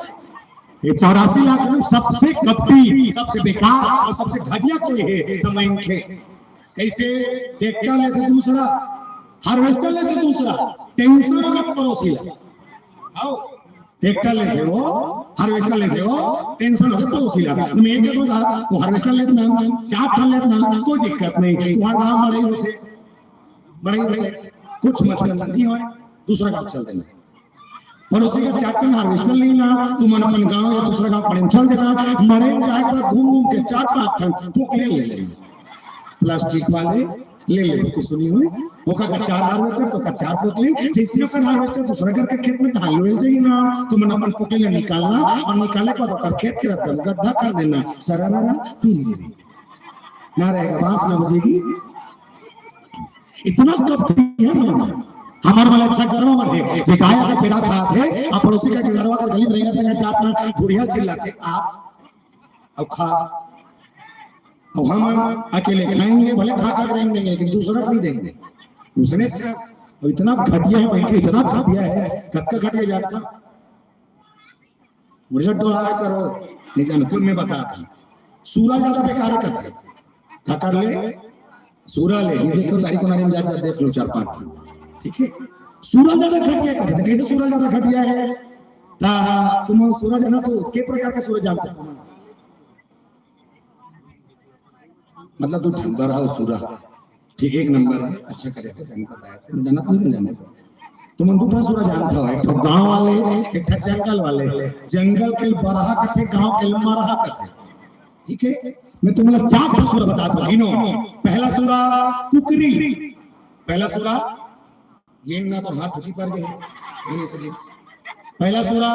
ये चौरासी लाख में सबसे कपटी, सबसे बेकार अउ सबसे घटिया कोई है, त माईन के। कैसे? ट्रैक्टर लेथे दूसरा, हार्वेस्टर लेथे दूसरा, टेंशन हो गया पड़ोसी ला। आओ, ट्रैक्टर लेथे हो, हार्वेस्टर लेथे हो, टेंशन हो गया पड़ोसी ला। तुम एक तो था, वो हार्वेस्टर लेत ना, चार ठन लेत ना, कोई दिक्कत नहीं, तुम्हार गांव मड़ई होथे, मड़ई होथे, कुछ मचकन नहीं होय, दूसरा गांव चल देना। पड़ोसी का चार ठन हार्वेस्टर लेना, तुमन अपन गांव या दूसरा गांव पड़े में चल देना, मड़ई में जाए के बाद घूम घूम के चार पांच ठन पोकलेन ले लेना। प्लास्टिक वाले ले ले, कुछ सुनी हुई, ओकर का चार हार्वेस्टर, तो का चार पोकलेन, जैसे ओकर हार्वेस्टर दूसरा घर के खेत में धान लुए जाई ना, तुमन अपन पोकलेन निकालना अउ निकाले के बाद ओकर खेत के रद्दा में गड्ढा कर देना, सरारा पीली गिरी। ना रहेगा, बांस ना बजेगी। इतना कपटी है ना। हमर मन अच्छा गरवा मन हे, जे गाय अगर पेड़ा खात हे, अउ पड़ोसी का गरवा अगर गली में रेंगत रेंगत जात ना, धुरिया चिल्लाथे, "आ, अब खा।" अब हम अकेले खाएंगे, भले खा खा के रेंग देंगे, लेकिन दूसरा को नहीं देंगे। उसने अच्छा, और इतना घटिया है, बल्कि इतना घटिया है, कतका घटिया जानता? मुझे डोलाया करो, नहीं जानो, कोई मैं बताता हूँ। सूरा ज्यादा बेकार कथे। का कर ले? सूरा ले, ये देखो, तारीख को नानी में जा, जा देख लो चार पांच ठो। ठीक है? सूरा ज्यादा घटिया कथे, तो कैसे सूरा ज्यादा घटिया है? ता तुम सूरा जाना तो के प्रकार का सूरा जानते हो? मतलब दू ठन, बरहा अउ सूरा। ठीक, एक नंबर है, अच्छा करे हो, जाने बताया था, मैं जानत नहीं जाने। तुमन दू ठन सूरा जानत हो, एक ठो गांव वाले, एक ठो जंगल वाले। जंगल के बरहा कथे, गांव के मरहा कथे। ठीक है, मैं तुमला चार ठो सूरा बतात हूं, गिनो। पहला सूरा कुकरी, पहला सूरा ये ना तो हाथ टूटी पड़ गए। ये नहीं सके। पहला सूरा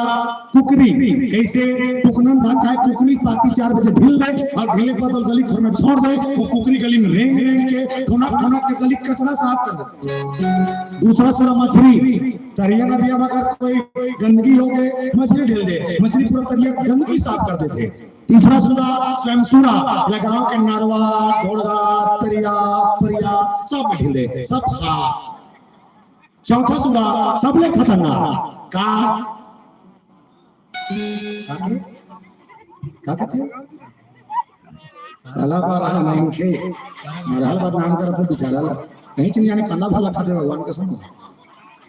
कुकरी, कैसे? टुकनन धाकाय कुकरी पाती चार बजे ढील दे अउ ढीले के बाद गली घर में छोड़ दे। वो कुकरी गली में रेंग रेंग के, ठुनक ठुनक के गली कचरा साफ कर दे। दूसरा सूरा मछरी, तरिया नदिया में अगर कोई गंदगी हो गए, मछरी ढील दे, मछरी पूरा तरिया गंदगी साफ कर देथे। तीसरा सूरा स्वयं सूरा, गांव के नरवा, ढोड़गा, तरिया, परिया सब में ढील दे, सब साफ। चौथा सूरा सबले खतरनाक। का? का के? का कथे? काला बरहा माईन के। मरहा ल बदनाम करत हे बेचारा ला। कहीं चीज यानी काला भला खाते भगवान कसम।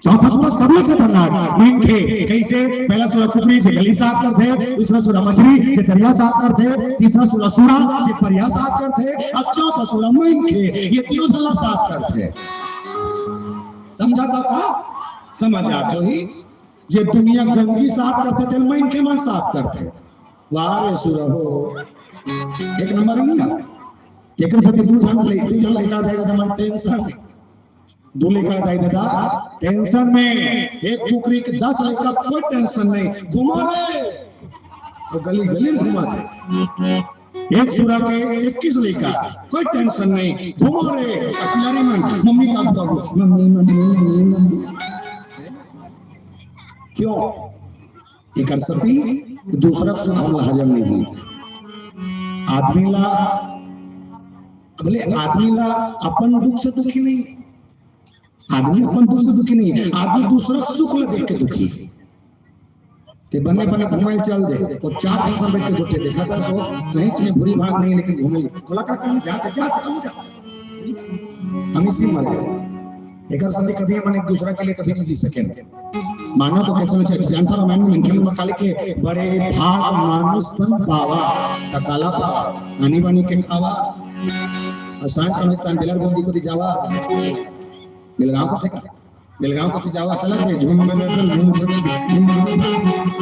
चौथा सूरा सबले खतरनाक माईन के। कैसे? पहला सूरा कुकरी जे गली साफ करथे, दूसरा सूरा मछरी जे तरिया साफ करथे, तीसरा सूरा सूरा जे परिया साफ करथे, अउ चौथा सूरा माईन के। ये तीनों झन ला साफ करथे। समझा था का? समझ आत होही। जे दुनिया गंदगी साफ करथे, तेला माईन के मन साफ करथे। वाह रे सूरा हो, एक नंबर नहीं है। तेकर सेती दू झन ले, दू झन लइका दाई ददा मन टेंशन, दू लइका दाई ददा टेंशन में, एक कुकरी के दस लइका कोई टेंशन नहीं। घुमा रे, अउ गली गली में घुमाथे। एक सुरा के इक्कीस लइका, कोई टेंशन नहीं, घूमो रे कटलरी मन, मम्मी का खवाबो, मम्मी, मम्मी, मम्मी, मम्मी। क्यों? एकर सेती दूसरा सुख हमला हजम नहीं होता। आदमी ला, बोले, आदमी ला अपन दुख से दुखी नहीं, आदमी अपन दुख से दुखी नहीं, आदमी दूसरा सुख ला देख के दुखी। ते बने बने घूमे चल दे, तो चार ठन संग बैठ के गोठे देखा था सो, कहीं चीज भूरी भाग नहीं, लेकिन घूमे। बोला, "का कहीं जाते, जाते, तुम जा।" हम इसी मर गए। एकर साथे कभी हमन एक दूसरा के लिए कभी नहीं जी सके। मानव तो कैसे में चर्च जानता रहा, मैं मनखे में काले के बड़े भाग मानुष तन पावा, त काला पावा, आनी बानी के खावा। और सांझ का तान बेलर बोल दी को ती जावा। बेलगांव को थे का? बेलगांव को ती जावा, चला थे, झूम में, में, झूम से, झूम में,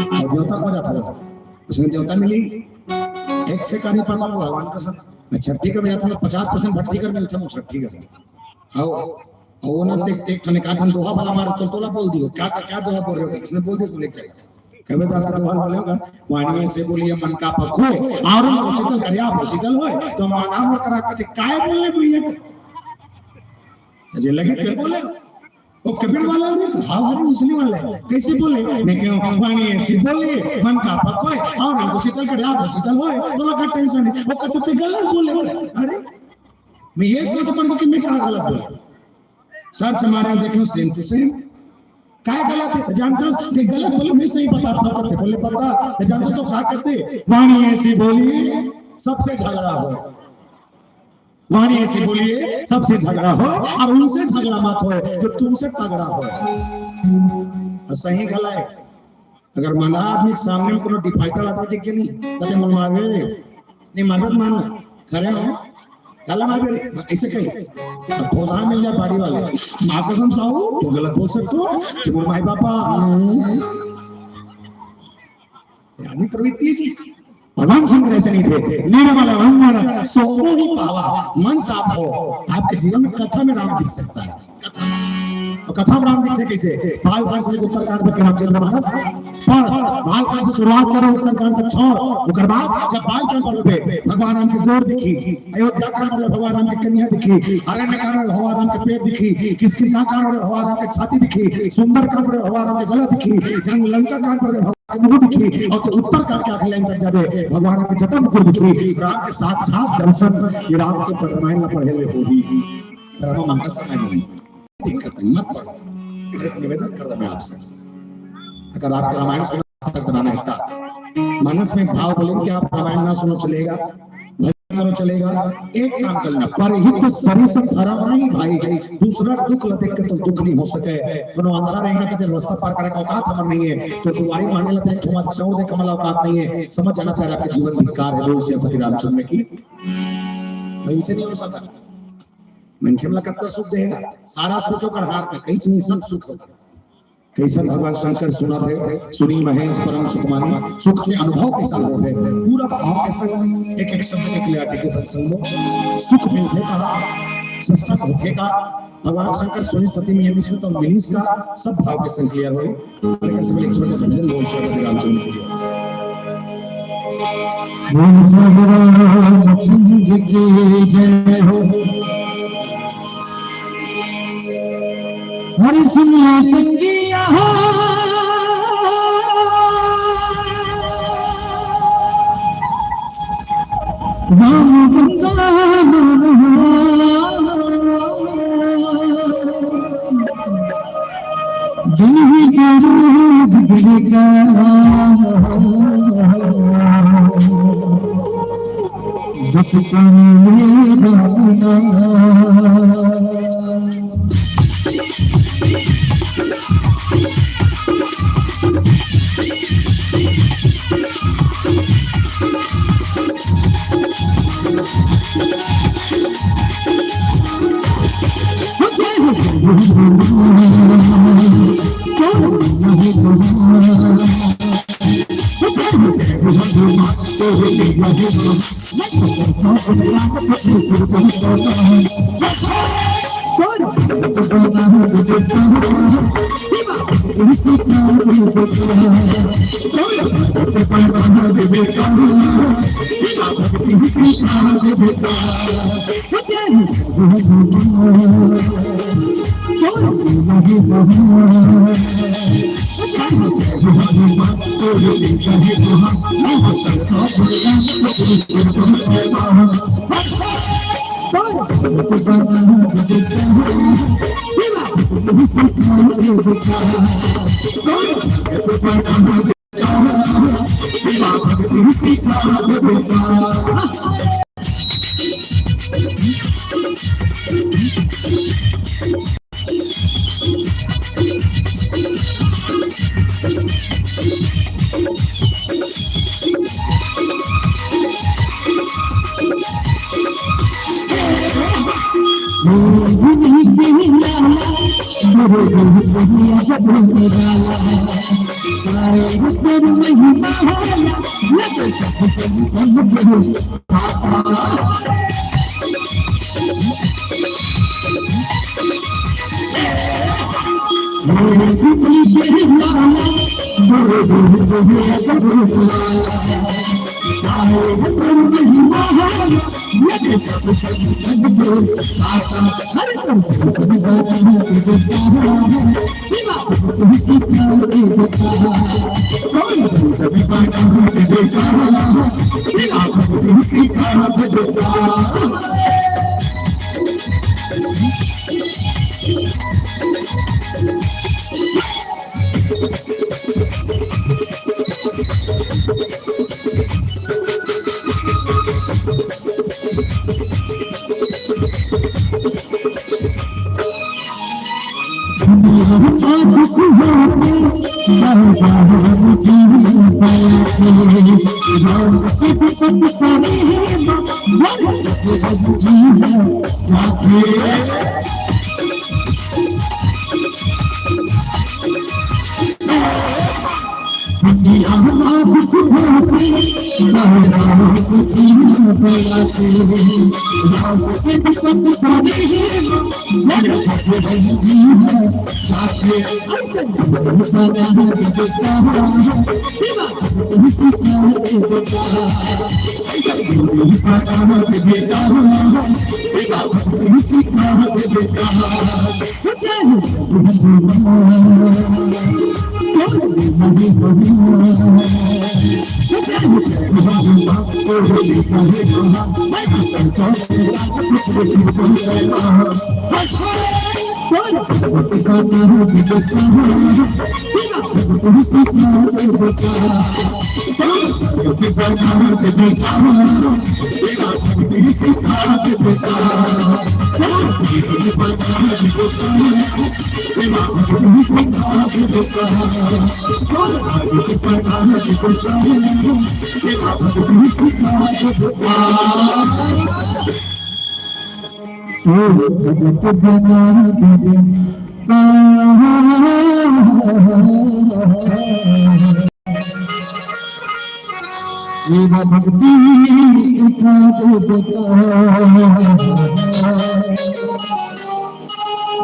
और देवता को जाता था। उसने देवता मिली, एक से का नहीं पता, भगवान कसम। मैं छठी कर में जाता हूँ, पचास परसेंट भट्टी कर मिलता हूँ, छठी कर। आओ, और वो ना देख, देख, ठने का ठन दोहा वाला मार, तो तोला बोल दियो, क्या, क्या, क्या दोहा बोल रहे हो? किसने बोल दिया, बोले, "चल।" कबीरदास का दोहा बोले होगा, "वाणी ऐसे बोलिए मन का पख होए, और उनको शीतल करे, आप शीतल होए।" तो माना मोर करा के, "काय बोले भैया?" जे लगे के बोले, वो कबीर वाला नहीं, हाँ, हाँ, उसने वाला है। कैसे बोले? मैं कहूँ, "वाणी ऐसी बोली, मन का पक होए, और हमको शीतल करे, आप शीतल होए, तो लगा टेंशन नहीं।" वो कहते थे, "गलत बोले।" अरे, मैं ये सोच पड़ गया कि मैं कहाँ गलत बोला। सर्च मारे, देखे, same to same। काय गलत है? जानता हूँ, ये गलत बोले, मैं सही बताता हूँ, कहते बोले, "पता है, जानता हूँ, क्या कहते? वाणी ऐसी बोली, सबसे झगड़ा हो।" वाणी ऐसी बोलिए, सबसे झगड़ा हो और उनसे झगड़ा मत होए, जो तुमसे तगड़ा हो। और सही गला है। अगर मंदा आदमी के सामने में कोनो डिफाल्टर आदमी दिख के नहीं, कहते, "मन मारबे रे, नहीं मारबे तो मारना, खड़े हो, गला मारबे रे," ऐसे कही। अब भोजहा मिल जाए बाड़ी वाले, "माँ कसम साहू, तू गलत बोल सकते हो कि मोर माई पापा।" यानी प्रवृत्ति जी। भगवान शंकर ऐसे नहीं थे। निर्मल अंगन सोमो ही पावा, मन साफ हो। आपके जीवन में कथा में राम दिख सकता है। कथा। तो कथा में राम दिखते कैसे? बालकांड से लेकर उत्तरकांड तक के रामचंद्र महाराज। पर बालकांड से शुरुआत करो, उत्तरकांड तक छोड़। ओकर बाद जब बालकांड पढ़बे, भगवान राम के गोड़ दिखी, अयोध्या कांड में भगवान राम के कन्या दिखी, अरण्य कांड में भगवान राम के पेट दिखी, किष्किंधा कांड में भगवान राम के छाती दिखी, सुंदर कांड में भगवान राम के गला दिखी, जंग लंका कांड में भगवान के मुंह दिखी, और तो उत्तर कांड के आखिरी लाइन तक जाबे, भगवान के जटा मुकुट दिखी, राम के साक्षात दर्शन, ये राम के रामायण ला पढ़े ले होही। राम मन का समय नहीं, दिक्कत नहीं, मत पढ़ो। एक निवेदन कर दे मैं आपसे, अगर आपके रामायण सुना तक बनाना है, मनस में भाव बोले कि आप रामायण ना सुनो चलेगा, भजन करो चलेगा, एक काम करना, परहित सरिस धरम नहीं भाई, दूसरा दुख ल देख के तो दुख नहीं हो सके। कोनो अंधरा रहेगा तो रास्ता पार करे का औकात हमर नहीं है, तो दुआरी मांगे ला देख, तुम्हारे चौड़ दे कमल औकात नहीं है। समझ जाना प्यारा, आपके जीवन धिक्कार है। बोल सियापति रामचंद्र की, वैसे नहीं हो सका। मनखे ला कत्ता सुख देगा, सारा सुख ओकर हाथ में, कहीं नहीं, सब सुख होगा। कैसन भगवान शंकर सुनत हे, सुनी महेश परम सुख मानी, सुख के अनुभव कैसा होत हे, पूरा भाव के संग एक एक शब्द के clarity के संग सुनबो। सुख मिलथे का, सत्संग होथे का, भगवान शंकर सुनी सती में विष्णु तो मिलिस का, सब भाव के संग clear होए। लेकिन सब एक छोटे से भजन बोल सकते रामचंद्र की जय। बोल सतराम सिंह की जय हो। हरि सुनिए संगिया हो, राम बंदा हो। जिन्हीं के रूप बिगड़ा, जस तन में रमना।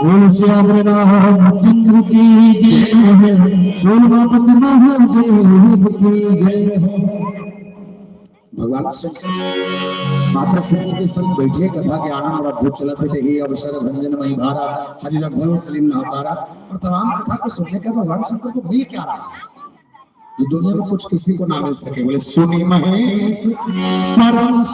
बोल श्याम रामचंद्र की जय। बोल बापत महादेव की जय। भगवान शिव, माता शक्ति के संग बैठे, कथा के आनंद बड़ा अद्भुत चलत हे। यही अवसर भंजन मई भारा, हरि रघुवर सलीम नवतारा। और तमाम कथा को सुनने का भगवान शंकर को मिल क्या रहा है, जो दुनिया में कुछ किसी को ना मिल सके। बोले सुनी महेश परम